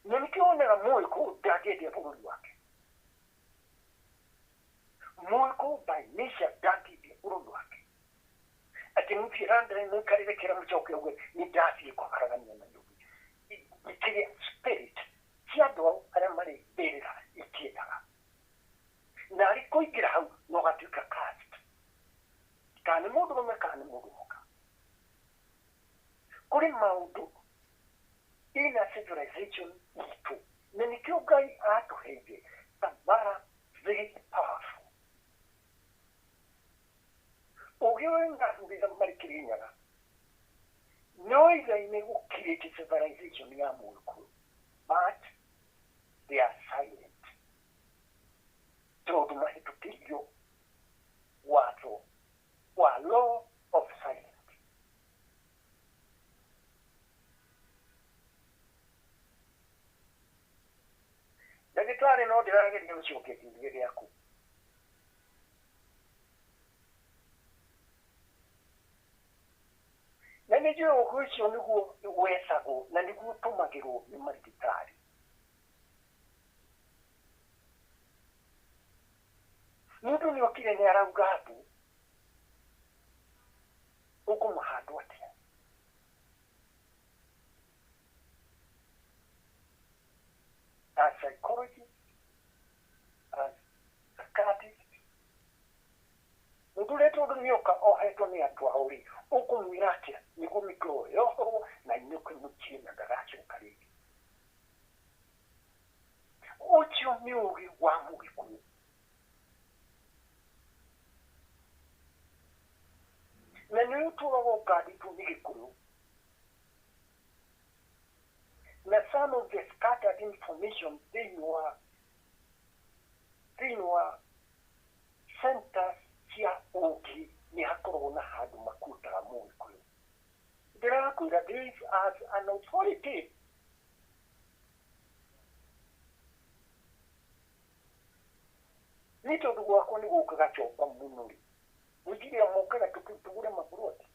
[SPEAKER 2] Na nĩkĩo wonaga Mũgĩkũyũ ndangĩendia bũrũri wake. Mũgĩkũyũ by nature ndangĩendia bũrũri wake. Atĩ mũthiĩ London mũikarĩre kĩra mũcoke uge nĩ ndathiĩ kũharagania Nairobi. Kĩrĩa spirit cia andũ ao arĩa marĩ mbĩrĩra itiendaga. Na arĩ kũingĩra hau no gatuĩka cast. Kana nĩ mũndũrũme kana nĩ mũndũ mũka. Kũrĩ maũndũ ina civilization itũ Na nĩkĩo Ngai atũheire tabara very powerful. Ũgĩ ũyũ ngathurĩra marĩ Kĩrĩnyaga no igaine gũcreate civilization ya Mũgĩkũyũ, but they are silent tondũ mahĩtũkĩirio watho wa law of silence. Ndagĩtarĩ no ndĩrageria gũcokia kĩũria gĩaku. Na nĩ njũĩ ũgĩ ũcio nĩguo wecagwo na nĩguo ũtũmagĩrwo nĩ marigitari. Mũndũ nĩ okire nĩ arauga mbu, ũkũmũhandwo atĩa? As psychologist, as psychiatrist, mũndũ ũrĩa tondũ nĩoka ohetwo nĩ andũ ao rĩ, ũkũmwĩra atĩa nĩguo mĩkũo yohorwo na inũke mũciĩ na ndagacoka rĩngĩ? Ũcio nĩ ũgĩ wa Mũgĩkũyũ. Na nĩ ũtũraga ũkandĩtwo nĩ Gĩkũyũ. Na some of the scattered information thĩinĩ wa centers cia ũũgĩ nĩ hakoragwo na handũ makuĩtaga Mũgĩkũyũ. Ndĩrakwĩra this as an authority. Nĩ tondũ gwakwa nĩ gũkaga coba mũno rĩ, gwĩciria mokaga tũgũre maburoti.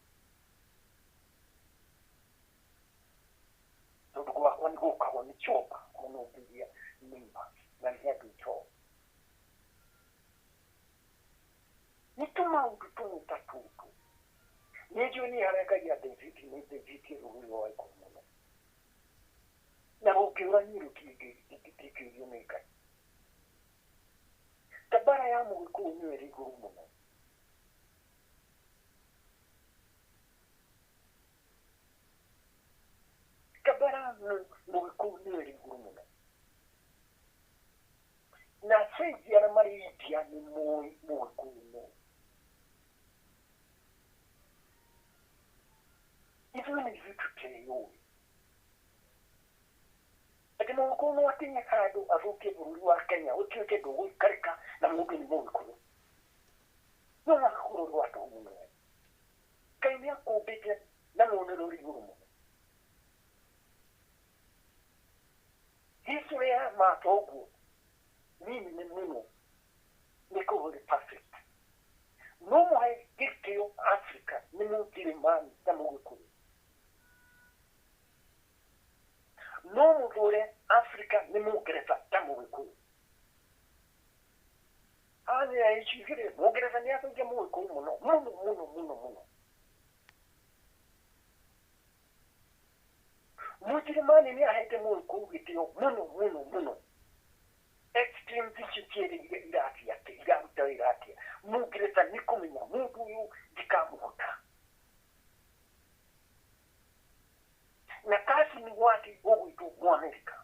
[SPEAKER 2] Tondũ gwakwa nĩ gũkagwo nĩ coba ona ũngĩgĩa neighbors na nĩ andũ icoba. Nĩ tũmaũndũ tũmwe ta tũtũ. Nĩ njũĩ niĩ harĩa Ngai andeithĩtie nĩ ndeithĩtie rũrĩrĩ rwa Gĩkũyũ mũno. Na rũngĩũra niĩ rũtingĩũrio nĩ Ngai. Tabara ya Mũgĩkũyũ nĩyo ĩrĩ igũrũ mũno. Tabara Mũgĩkũyũ nĩyo ĩrĩ igũrũ mũno. Na cenjia arĩa marĩ India nĩ moĩ Mũgĩkũyũ nũ. Ithuĩ nĩ ithuĩ tũteyũĩ. Atĩ Mũgĩkũyũ no akinye handũ athũkie bũrũri wa Kenya ũtuĩke ndũgũikarĩka na mũndũ nĩ Mũgĩkũyũ. No mũhaka korwo ũrĩ wa tũhũ mũno. Ngai nĩ akũmbĩte na muonere ũrĩ igũrũ mũno. History ya matoguo niĩ nĩ mũno nĩ korwo ĩrĩ perfect. No mũhe gĩtĩo Africa nĩ Mũnjĩrĩmani na Mũgĩkũyũ. No mũthũre Africa nĩ Mũngeretha ta Mũgĩkũyũ. Haha nĩ icigĩrĩ Mũngeretha nĩ athũire Mũgĩkũyũ mũno mũno mũno mũno mũno. Mũnjĩrĩmani nĩ ahete Mũgĩkũyũ gĩtĩo mũno mũno mũno. Extreme icio cierĩ irathiĩ atĩa, iraruta wĩra atĩa? Mũngeretha nĩ kũmenya mũndũ ũyũ ndikamũhota. Na kasi nĩ gwati ũgwĩtwo Mũamerika.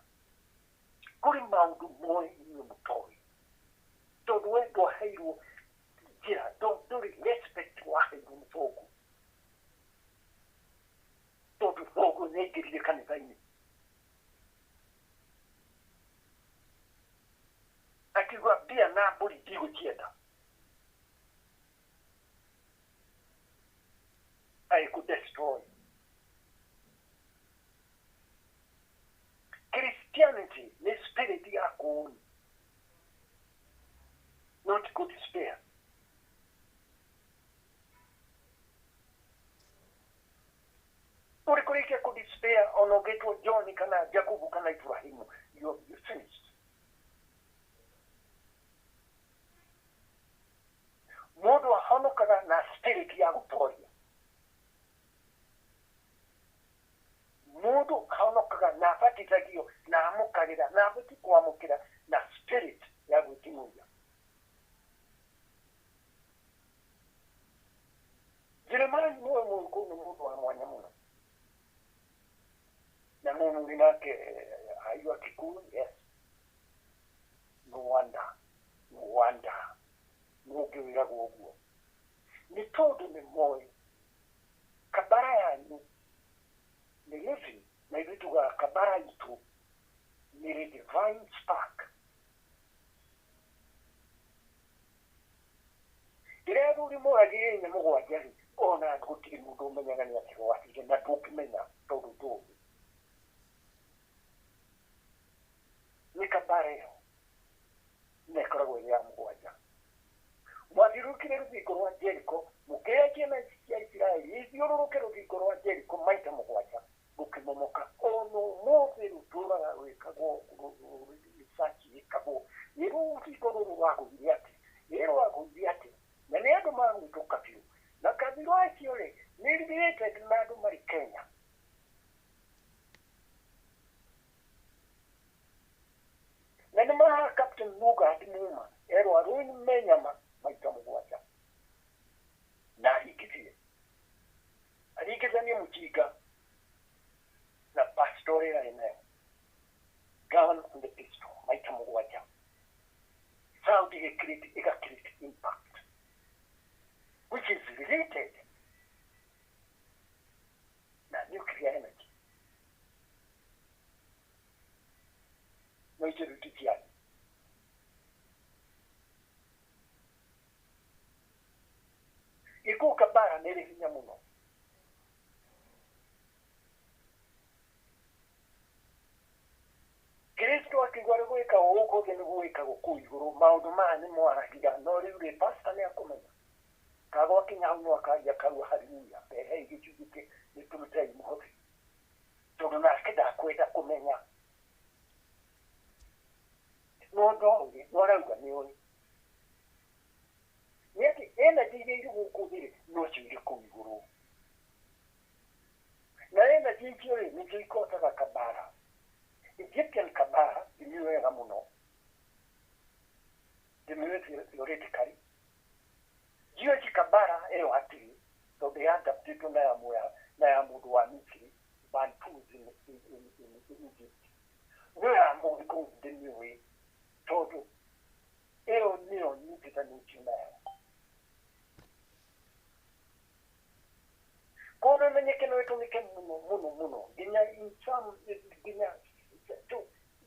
[SPEAKER 2] Kũrĩ maũndũ moĩ inyuĩ mũtoĩ. Tondũ we ndwaheirwo njĩra, ndũrĩ respect waheirwo nĩ thoguo. Tondũ thoguo nĩ aingĩrire kanitha-inĩ. Akiuga mbia na mbũri ndigũcienda. I could destroy. Christianity nĩ spirit ya kũũni, not good spare. Ũrĩ kũrĩkia kũ despair ona ũngĩtwo John kana Jakubu kana Ibrahimu, you're finished. Mũndũ ahonokaga na spirit ya gũtoria. Mũndũ ahonokaga na abatithagio na amũkagĩra na abati kwamũkĩra na spirit ya gwĩting'ũria. Jeremiah nĩwe Mũgĩkũyũ nĩ mũndũ wa mwanya mũno. Na mũthuri nake ayua Kikuyu, yes. No wonder, no wonder nũngĩ wĩragwo ũguo nĩ tondũ nĩ moĩ kabara yanyu nĩ living, na ithuĩ tugaga kabara itũ nĩ divine spark. Rĩrĩa athuri moragire inya mũgwanja rĩ, ona gũtirĩ mũndũ ũmenyaga nĩ atĩ gwathiire, na ndũngĩmenya tondũ ndũĩ. Nĩ kabara ĩyo na ĩkoragwo ĩrĩ ya mũgwanja. Mwathiũrũrũkire rũthingo rwa Jericho, mũkĩrĩa ciana cia Isiraeli ithiũrũrũke rũthingo rwa Jericho maita mũgwanja, rũkĩmomoka. Ona ũmũthĩ rũtũraga rwĩkagwo research ĩkagwo nĩ rũthingo rũrũ rwagũire atĩ, nĩ rwagũire atĩ, na nĩ andũ magwĩtwo kabiũ, na kabiũ acio rĩ nĩ related na andũ marĩ Kenya. Na nĩ maha Captain Lugard Muma erwo arũme nyama maita mũgwanja na aringithie aringithanie mũjinga na pastor ĩrĩa nayo gun and the pistol maita mũgwanja, sound ĩga create impact which is related na nuclear energy. No icio rĩu ti cianyu. Gĩkũũ kabara nĩ ĩrĩ hinya mũno. Kristo akiuga rĩ gwĩka gũkũ thĩ nĩguo gwĩkagwo kũu igũrũ, maũndũ maya nĩ mwaragia, no rĩu rĩ pastor nĩ akũmenya kagwakinya hau no akaria kaua haleluya, rehei gĩcunjĩ nĩ tũrutei mũhothi, tondũ nake ndakwenda kũmenya. No ndoĩ, no arauga nĩ ũĩ nĩ atĩ energy iria irĩ gũkũ thĩ rĩ nocio irĩ kũu igũrũ, na energy icio rĩ nĩcio ikotaga kabara. Egyptian kabara ndĩmĩũĩ wega mũno, ndĩmĩũĩ theoretically. Jewish kabara ĩyo hatirĩ, tondũ yadaptĩtwo na ya na ya mũndũ wa Misiri, Bantus in Egypt. No ya mũgĩkũyũ ndĩmĩũĩ, tondũ ĩyo nĩyo nyitithanĩtio nayo. Koguo ĩmenyeke no ĩtũmĩke mũno mũno mũno nginya in some nginya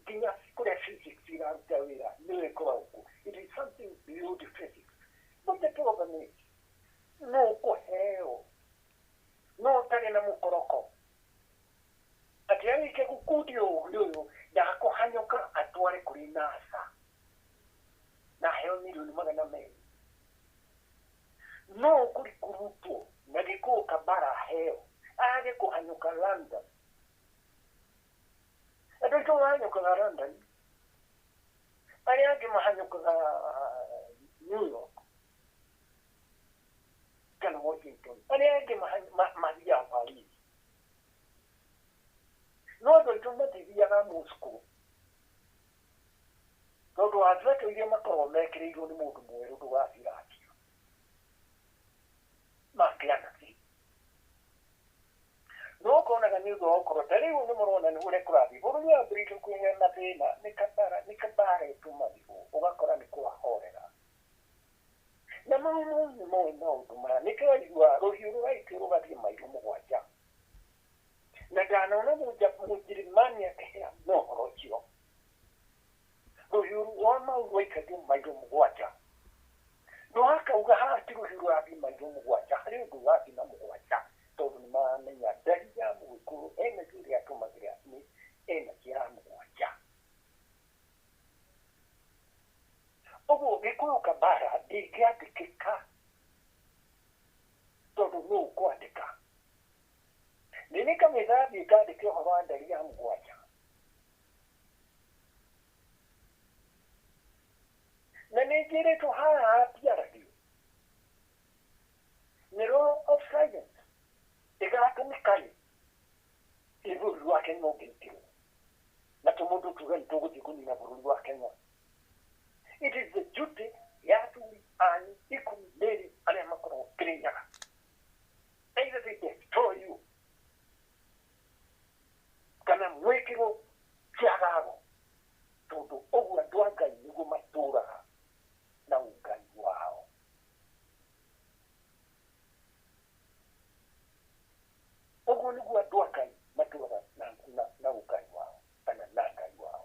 [SPEAKER 2] nginya kũrĩa physics iraruta wĩra nĩyo ĩkoragwo kuo. It is something beyond physics. But the problem is no ũkũheo no ũtarĩ na mũkoroko atĩ arĩkia gũkundio ũgĩ ũyũ ndakũhanyũka atware kũrĩ NASA na aheo 200,000,000. No ũkũrutwo na gĩkũũ kabara aheo age kũhanyũka London. Andũ aitũ mahanyũkaga London, arĩa angĩ mahanyũkaga New York kana Washington, arĩa angĩ mathiaga Paris, no andũ aitũ matithiaga Moscow tondũ advert iria makoragwo mekĩrĩirwo nĩ mũndũ mwerũ ndũgathiĩ makĩanathi. No ũkonaga nĩ ũndũ wa gũkorwo ta rĩu nĩ mũrona nĩ ũrĩa kũrathiĩ bũrũri wambĩrĩirie kũgĩa na thĩna, nĩ kabara nĩ kabara ĩtũmagĩrwo ũgakora nĩ kwahorera. Na mau nĩ moĩ maũndũ maya, nĩkĩo waigua rũhiũ rũraitio rũgathiĩ mairo mũgwanja, na ndanona Mũnjĩrĩmani akĩheana ũhoro ũcio. Rũhiũ rwa mau rwaikagio mairo mũgwanja, no akauga haha ti rũhiũ rũrathiĩ mairo mũgwanja, harĩ ũndũ ũrathiĩ na mũgwanja, tondũ nĩ maramenya ndari ya mũgĩkũyũ energy ĩrĩa atũmagĩra nĩ energy ya mũgwanja. Ũguo gĩkũyũ kabara ndĩngĩandĩkĩka tondũ nũ ũkwandĩka. Nĩ nĩ kanitha thiĩ ngandĩke ũhoro wa ndari ya mũgwanja, na nĩ njĩrĩtwo haha hatiaragio nĩ law of silence ĩgatũmĩka rĩ, ĩ bũrũri wa Kenya ũngĩitirwo na tũmũndũ tuge nĩ tũgũthiĩ kũnina bũrũri wa Kenya. It is the duty ya athuri anyu 12 arĩa makoragwo Kĩrĩnyaga, either they destroy you kana mwĩkĩrwo kĩagago, tondũ ũguo andũ a Ngai nĩguo. Ũguo nĩguo andũ a Ngai matũraga na ũngai wao kana na Ngai wao.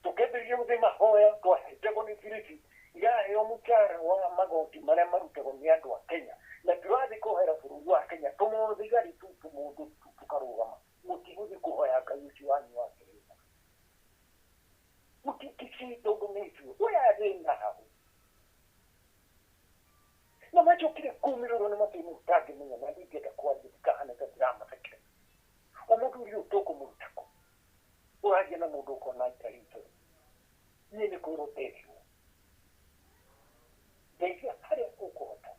[SPEAKER 2] Tũkĩambĩrĩria gũthiĩ mahoya twahetagwo nĩ Filipi iraheo mũcara wa magoti marĩa marutagwo nĩ andũ a Kenya na tũrathiĩ kũhoera bũrũri wa Kenya tũmũthigari tu tũmũndũ tũkarũgama mũtigũthiĩ kũhoya Ngai ũcio wanyu wa Kenya mũtikisi tondũ nĩ ithuĩ ũyũ thĩna hau na macokire kũmĩrĩrwo nĩ mathĩna ũtangĩmenya na ndingĩenda kwaria ndikahane ta ndĩramathekera ũmũthuri ũyũ tũkũmũruta kũ ũraria na mũndũ ũkona itarĩ niĩ nĩ kwĩrwo nderirwo ndeithia harĩa ũkũhota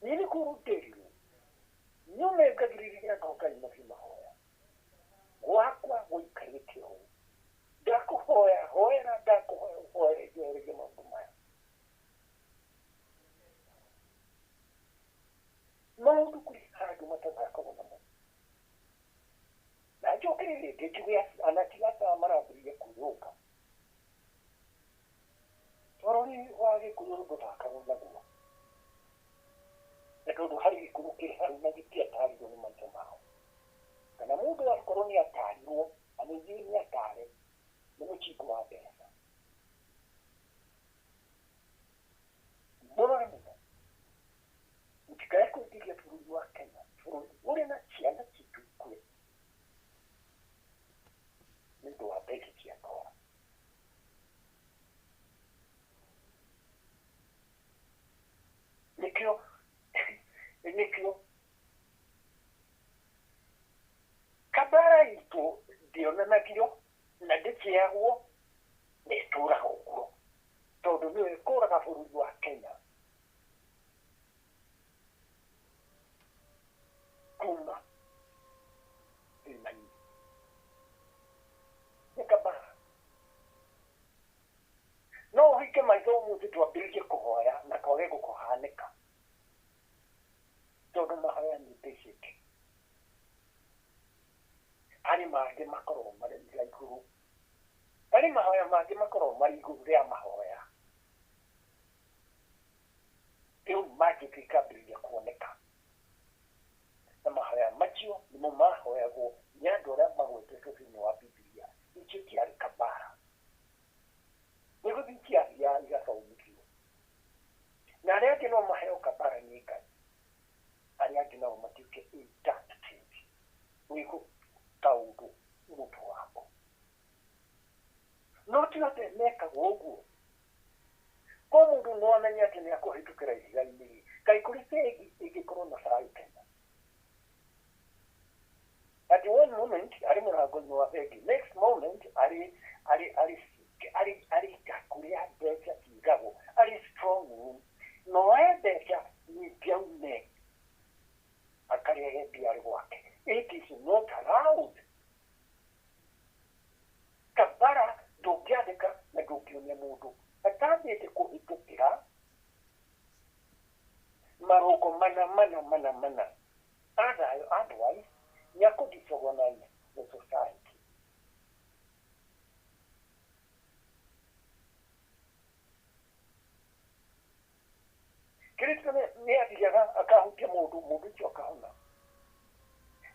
[SPEAKER 2] niĩ nĩ kwĩrwo nderirwo nyume ngagirĩrĩria andũ a Ngai mathiĩ mahoya gwakwa gũikarĩte ũũ ndakũhoya hoera ndakũhoya ũhoere njehererie maũndũ maya maũndũ kũrĩ handũ matathakagwo namo na njokere rĩngĩ njuge anatiga marambĩrĩria kwĩyũka bũrũri wa Gĩkũyũ ndũthakagwo naguo na tondũ harĩ gĩkũyũ kĩrĩ hau na gĩtiatarirwo nĩ maitho mao kana mũndũ akorwo nĩ atarirwo na ningĩ nĩ atare nĩ mũcingo wa mbeca mũrore mũno mũtikae kũingĩria bũrũri wa Kenya bũrũri ũrĩ na ciana citũ ikue nĩ ũndũ wa mbeca cia ndora nĩkĩo kabara itũ ndĩonanagio na ndĩkĩagwo na ĩtũraga ũguo tondũ nĩyo ĩkũraga bũrũri wa Kenya kuma thĩna-inĩ nĩ kabara no ũhinge maitho ũmũthĩ twambĩrĩrie kũhoya na kwage gũkũhanĩka tondũ mahoya nĩ basic harĩ mangĩ makoragwo marĩ igũrũ harĩ mahoya mangĩ makoragwo marĩ igũrũ rĩa mahoya rĩu magic ĩkambĩrĩria kuoneka na mahoya macio nĩmo mahoyagwo nĩ andũ arĩa magwetetwo thĩinĩ wa Bibilia icio ciarĩ kabara nĩ gũthiĩ ciathiaga igathomithio na arĩa angĩ no maheo kabara nĩ Ngai arĩa angĩ nao matuĩke inducted wĩkũ kaũndũ mũtũ wako no ti othe mekagwo ũguo ko mũndũ no amenye atĩ nĩ akũhĩtũkĩra ihiga-inĩ rĩ kaĩ kũrĩ bengi ĩngĩkorwo na thayũ Kenya at one moment arĩ mũrango-inĩ wa bengi next moment arĩ arĩ arĩ arĩ arĩ kũrĩa mbeca cigagwo arĩ strong room no oe mbeca nyingĩ aume akarehe mbia arĩ gwake it is not allowed kabara ndũngĩandĩka na ndũngĩonia mũndũ atambĩte kũhĩtũkĩra marũngo mana mana mana mana otherwise nĩ akũ-disorganize the society Kristo nĩ athiaga akahutia mũndũ mũndũ ũcio akahona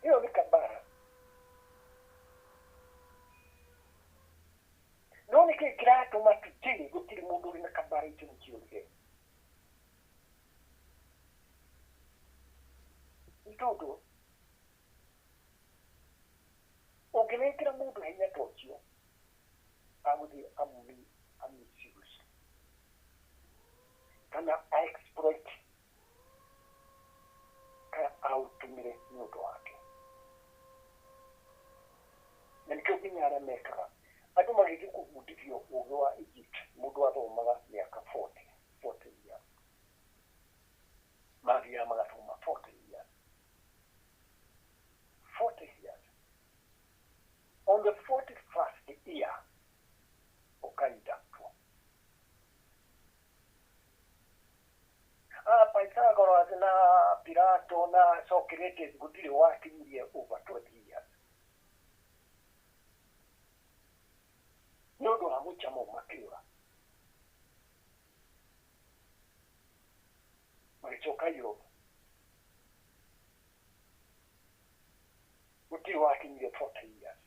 [SPEAKER 2] ĩyo nĩ kabara no nĩkĩĩ kĩratũma today gũtirĩ mũndũ ũrĩ na kabara icio nĩciũrire nĩ tondũ ũngĩnengera mũndũ hinya ta ũcio agũthiĩ a-misuse kana a-exploit kana aũtũmĩre nĩ ũndũ wake na nĩkĩo nginya arĩa mekaga andũ magĩthiĩ kũbundithio ũgĩ wa Egypt mũndũ athomaga mĩaka 40 years mathiaga magathoma 40 years 40 years on the 41st year ũkaindatwo Pythagoras na Plato na Socrates gũtirĩ wakinyirie over 20 years nĩ ũndũ wa mũcamo makĩũra magĩcoka Europe. Gũtirĩ wakinyire 40 years.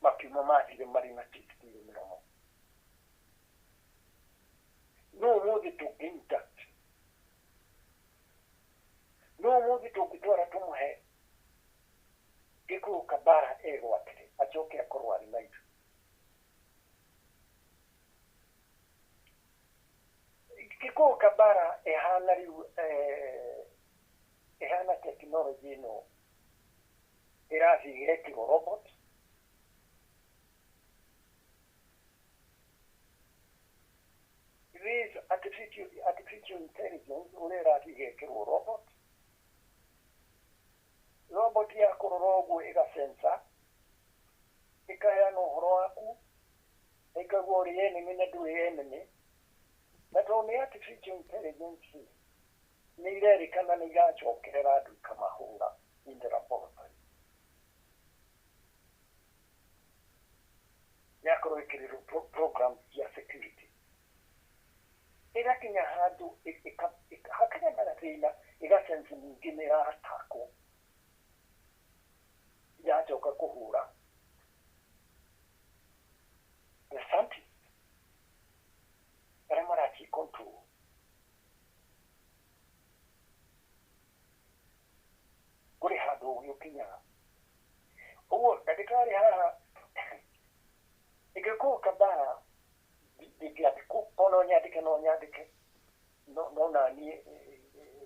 [SPEAKER 2] Makiuma mathire marĩ na teeth mĩromo. No ũmũthĩ tũngĩ intact. No ũmũthĩ tũngĩtwara tũmũhe Gĩkũyũ Kabara egwatĩre acoke akorwo arĩ na ithuĩ. Gĩkũyũ Kabara ĩhana rĩu ĩhana tekinoronjĩ ĩno ĩrathiĩ ĩgekĩrwo robot. This artificial intelligence ũrĩa ĩrathiĩ ĩgekĩrwo robot. Robot ya kũrora ũguo ĩgasensa, ĩkaheana ũhoro waku, ĩkaigua ũrĩ enemy na ndũrĩ enemy. Na tondũ nĩ artificial intelligence nĩ irerĩkana nĩ iracokerera andũ ikamahũra in the laboratory. Yakorwo ĩkĩrĩrwo program cia security. Ĩgakinya handũ hakagĩa na gathĩna, ĩgasense ningĩ nĩ ĩratakwo. Yacoka kũhũra the scientists arĩa maraci control. Kũrĩ handũ ũgĩ ũkinyaga. Ũguo ndagĩtarĩ haha Gĩkũyũ Kabara ndingĩandĩkwo, o no nyandĩke no nyandĩke no naniĩ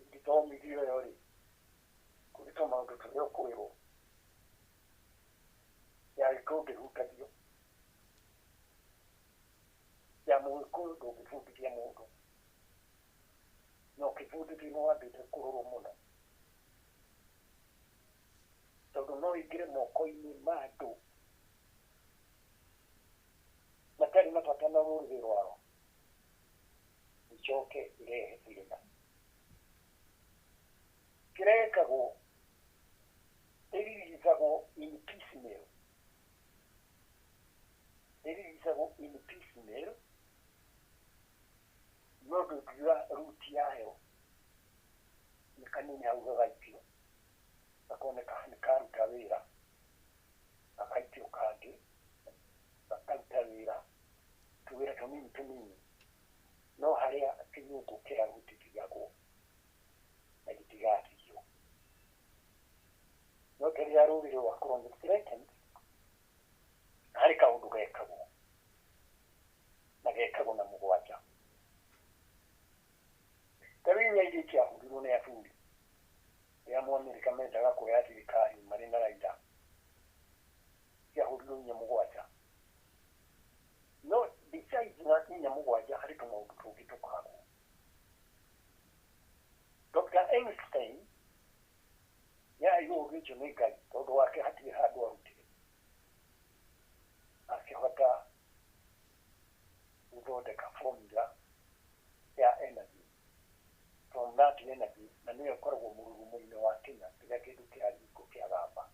[SPEAKER 2] ngĩthomithio ĩyo rĩ, kũrĩ tũmaũndũ tũrĩa ũkwĩrwo ya Gĩkũyũ ndĩhutagio, ya Mũgĩkũyũ ndũngĩbundithia mũndũ, na ũkĩbundithio nĩ wambĩte kũrorwo mũno, tondũ no ĩingĩre moko-inĩ ma andũ matarĩ na bata na rũrĩrĩ rwao, icoke irehe thĩna. Kĩrĩa gĩkagwo ĩriricagwo in piecemeal, ĩriricagwo in piecemeal, no ndũngiuga root yayo nĩ kanini hau gagaikio, gakoneka nĩ karuta wĩra, gakaikio kangĩ, gakaruta wĩra, tũwĩra tũnini tũnini, no harĩa kĩnyũngũ kĩrarutithagwo na gĩtigathio. No rĩrĩa rũrĩrĩ rwakorwo nĩ threatened, harĩ kaũndũ gekagwo na gekagwo na mũgwanja. Ta rĩu inya iria ciahũrirwo nĩ athuri rĩrĩa Mũamerika mendaga kuoya thirikari marĩ na Raila, ciahũrirwo inya mũgwanja. No besides na inya mũgwanja harĩ tũmaũndũ tũngĩ tũkoragwo. Dr. Einstein nĩaheirwo ũũgĩ ũcio nĩ Ngai tondũ wake hatirĩ handũ arutire. Akĩhota gũthondeka formula ya energy from that energy, na nĩyo ĩkoragwo mũrurumo-inĩ wa Kenya kĩrĩa kĩndũ kĩa riko kĩa gamba.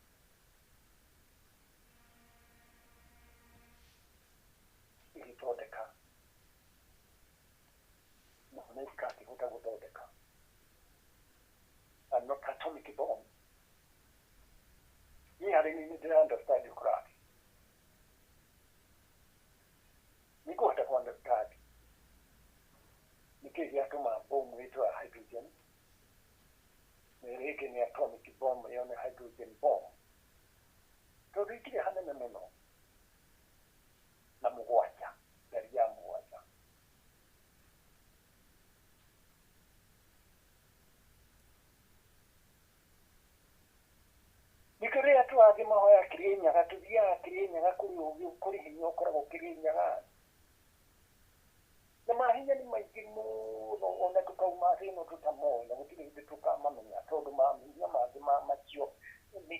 [SPEAKER 2] Ĩgĩthondeka Mũamerika akĩhota gũthondeka an atomic bomb. Niĩ harĩ niĩ nĩ ndĩra understand kũrathi. Nĩngũhota kũ understand nĩkĩĩ gĩatũma bomu ĩtwo ya hydrogen na ĩrĩa ĩngĩ nĩ atomic bomb, ĩyo nĩ hydrogen bomb, tondũ ikĩrĩ hanene mũno na mũgwanja, ngari ya mũgwanja. Nĩkĩo rĩrĩa tũrathiĩ mahoya Kĩrĩnyaga, tũthiaga Kĩrĩnyaga kũrĩ ũgĩ, kũrĩ hinya ũkoragwo Kĩrĩnyaga. Na mahinya nĩ maingĩ mũno ona tũkauma thĩ ĩno tũtamoĩ na gũtirĩ hĩndĩ tũkamamenya tondũ mahinya mangĩ macio nĩ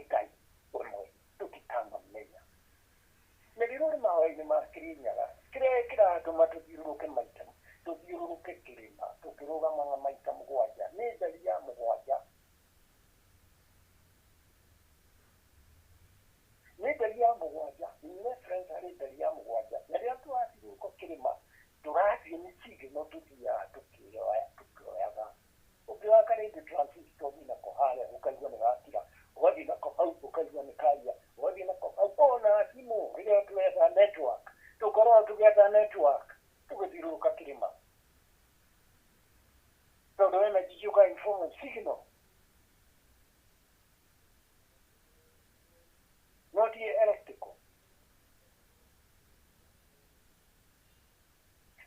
[SPEAKER 2] Ngai ũmwe tũtikamamenya. Na rĩrĩa ũrĩ mahoya-inĩ ma Kĩrĩnyaga, kĩrĩa kĩratũma tũthiũrũrũke maita, tũthiũrũrũke kĩrĩma, tũkĩrũgamaga maita mũgwanja, nĩ ndari ya mũgwanja. Nĩ ndari ya mũgwanja, nĩ reference harĩ ndari ya mũgwanja. Na rĩrĩa tũrathiũrũrũka kĩrĩma, tũrathiĩ nĩ signal tũthiaga tũkĩoyaga. Ũngĩoya karĩndĩ transistor nako harĩa form of signal, not electrical.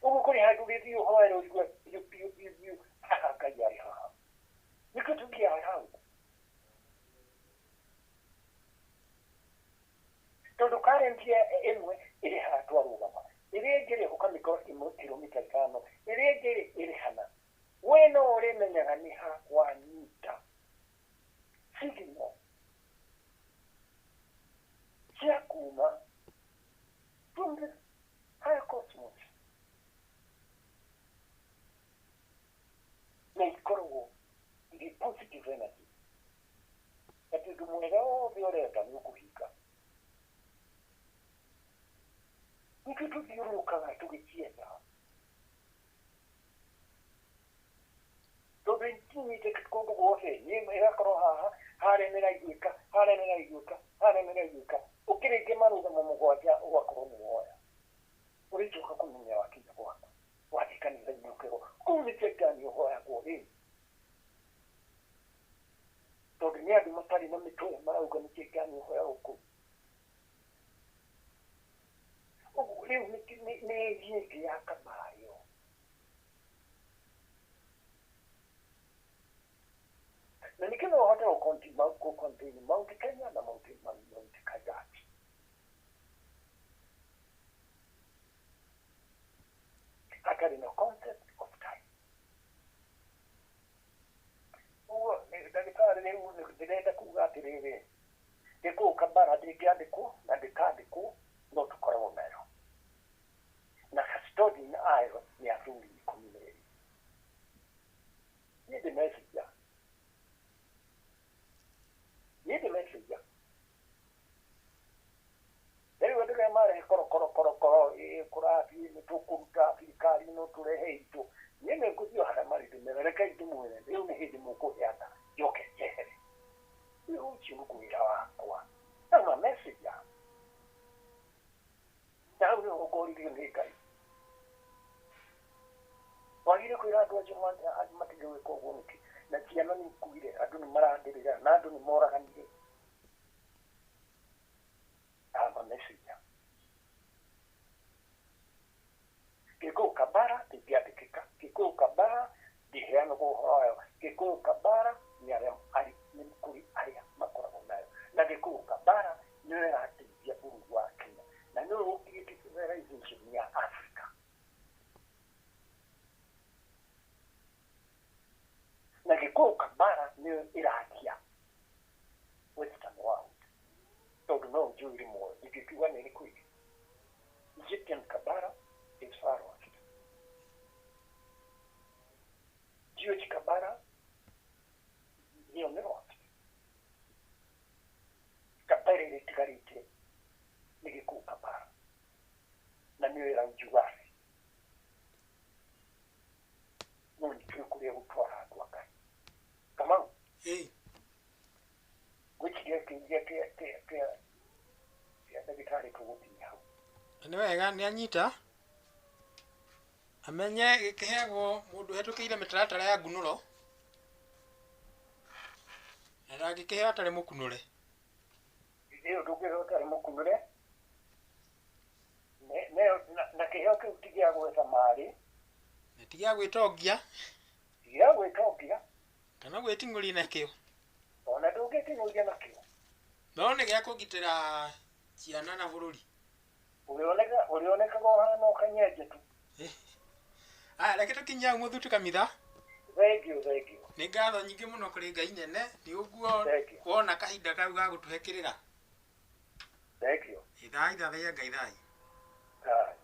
[SPEAKER 2] Ũguo kũrĩ handũ ũgĩthiĩ ũhoere ũigue biũ biũ biũ biũ haha Ngai arĩ haha. Nĩkĩo tũthiaga hau. Tondũ current ĩmwe ĩrĩ haha twarũgama, ĩrĩa ĩngĩ rĩ ũkamĩkora ĩmwe kilomita 5, ĩrĩa ĩngĩ rĩ ĩrĩ hana. We no ũrĩmenyaga nĩ ha wanyita signal cia kuma from the higher cosmos. Na ikoragwo irĩ positive energy. Atĩ ũndũ mwega wothe ũrenda nĩ ũkũhinga. Nĩkĩo tũthiũrũrũkaga tũgĩcietha. Tondũ ikinyĩte kũndũ guothe, ĩgakorwo haha, harĩa nĩraiguĩka, harĩa nĩraiguĩka, harĩa nĩraiguĩka. Ũkĩrĩkia marũgamo 7 ũgakorwo nĩ woya. Ũrĩcoka kũmenya wakinya gwaku. Wathiĩ kanitha-inĩ ũkerwo, kũu nĩ Shaitani ũhoyagwo rĩ. Tondũ nĩ andũ matarĩ na mĩtwe marauga nĩ Shaitani ũhoyagwo kũu. Ũguo rĩu nĩ ĩria ĩngĩ ya kabayo. Na nĩkĩo no ũhote gũ-contain Mount Kenya na Mount Kajati. Hatarĩ na concept of time. Ũguo ndagĩtarĩ rĩu ndĩrenda kuga atĩrĩrĩ, Gĩkũyũ Kabara ndĩngĩandĩkwo na ndĩkandĩkwo no tũkoragwo nayo. Na custodian ayo nĩ athuri 12. Niĩ ndĩ messenger. Niĩ ndĩ messenger. Rĩu andũ arĩa marehe korokoro kũrathiĩ nĩ tũkũruta thirikari no tũrehe itũ. Niĩ nĩ ngũthiĩ harĩa marĩ ndĩmere rekei ndĩmwĩre rĩu nĩ hĩndĩ mũkũheana njoke njehere. Rĩu ũcio nĩguo wĩra wakwa. I'm a messenger. Na hau nĩho ngoririo nĩ Ngai. Wagire kwĩra andũ acio matige gwĩka ũguo nĩkĩ? Na ciana nĩ ikuire, andũ nĩ marandĩrĩra, na andũ nĩ moraganire. I'm a messenger. Gĩkũyũ Kabara ndĩngĩandĩkĩka. Gĩkũyũ Kabara ndĩheanagwo ũhoro wayo. Gĩkũyũ Kabara nĩ arĩa nĩ kũrĩ arĩa makoragwo nayo. Na Gĩkũyũ Kabara nĩyo ĩrateithia bũrũri wa Kenya. Na nĩyo ũkirĩte civilization ya Africa. Na Gĩkũyũ Kabara nĩyo ĩrakia Western world. Tondũ no njũĩ rĩmwe ingĩkiuga nĩ ĩrĩkũ ĩngĩ. Egyptian Kabara is far west. Jewish Kabara nĩyo nĩ west. Kabara ĩrĩa ĩtigarĩte nĩ Gĩkũyũ Kabara. Na nĩyo ĩraunjuga thĩ. No nĩkĩo kũrĩa gũtwara andũ a Ngai. Kamau. Gwĩciria kĩũria kĩa ndagĩtarĩ tũgũkinyia hau.
[SPEAKER 1] Nĩ wega nĩ anyita amenye gĩkĩheagwo mũndũ ũhetũkĩire mĩtaratara ya ngunũro na ndangĩkĩheo atarĩ mũkunũre.
[SPEAKER 2] Ĩyo ndũngĩheo ũtarĩ mũkunũre. Na kĩheo kĩu ti gĩa gwetha marĩ.
[SPEAKER 1] Na ti gĩa gwĩtongia.
[SPEAKER 2] Ti gĩa gwĩtongia.
[SPEAKER 1] Kana gwĩting'ũria nakĩo.
[SPEAKER 2] Ona ndũngĩting'ũria nakĩo.
[SPEAKER 1] No nĩ gĩa kũgitĩra ciana na bũrũri.
[SPEAKER 2] Ũrĩonekaga ũhana o kanyenje tu.
[SPEAKER 1] Aya, reke tũkinye hau mũthutu kamitha.
[SPEAKER 2] Thengiũ, thengiũ.
[SPEAKER 1] Nĩ ngatho nyingĩ mũno kũrĩ Ngai nene nĩ ũguo wona kahinda kau ga gũtũhe kĩrĩra.
[SPEAKER 2] Thengiũ.
[SPEAKER 1] Ithai thathaiya Ngai thai.
[SPEAKER 2] Thai.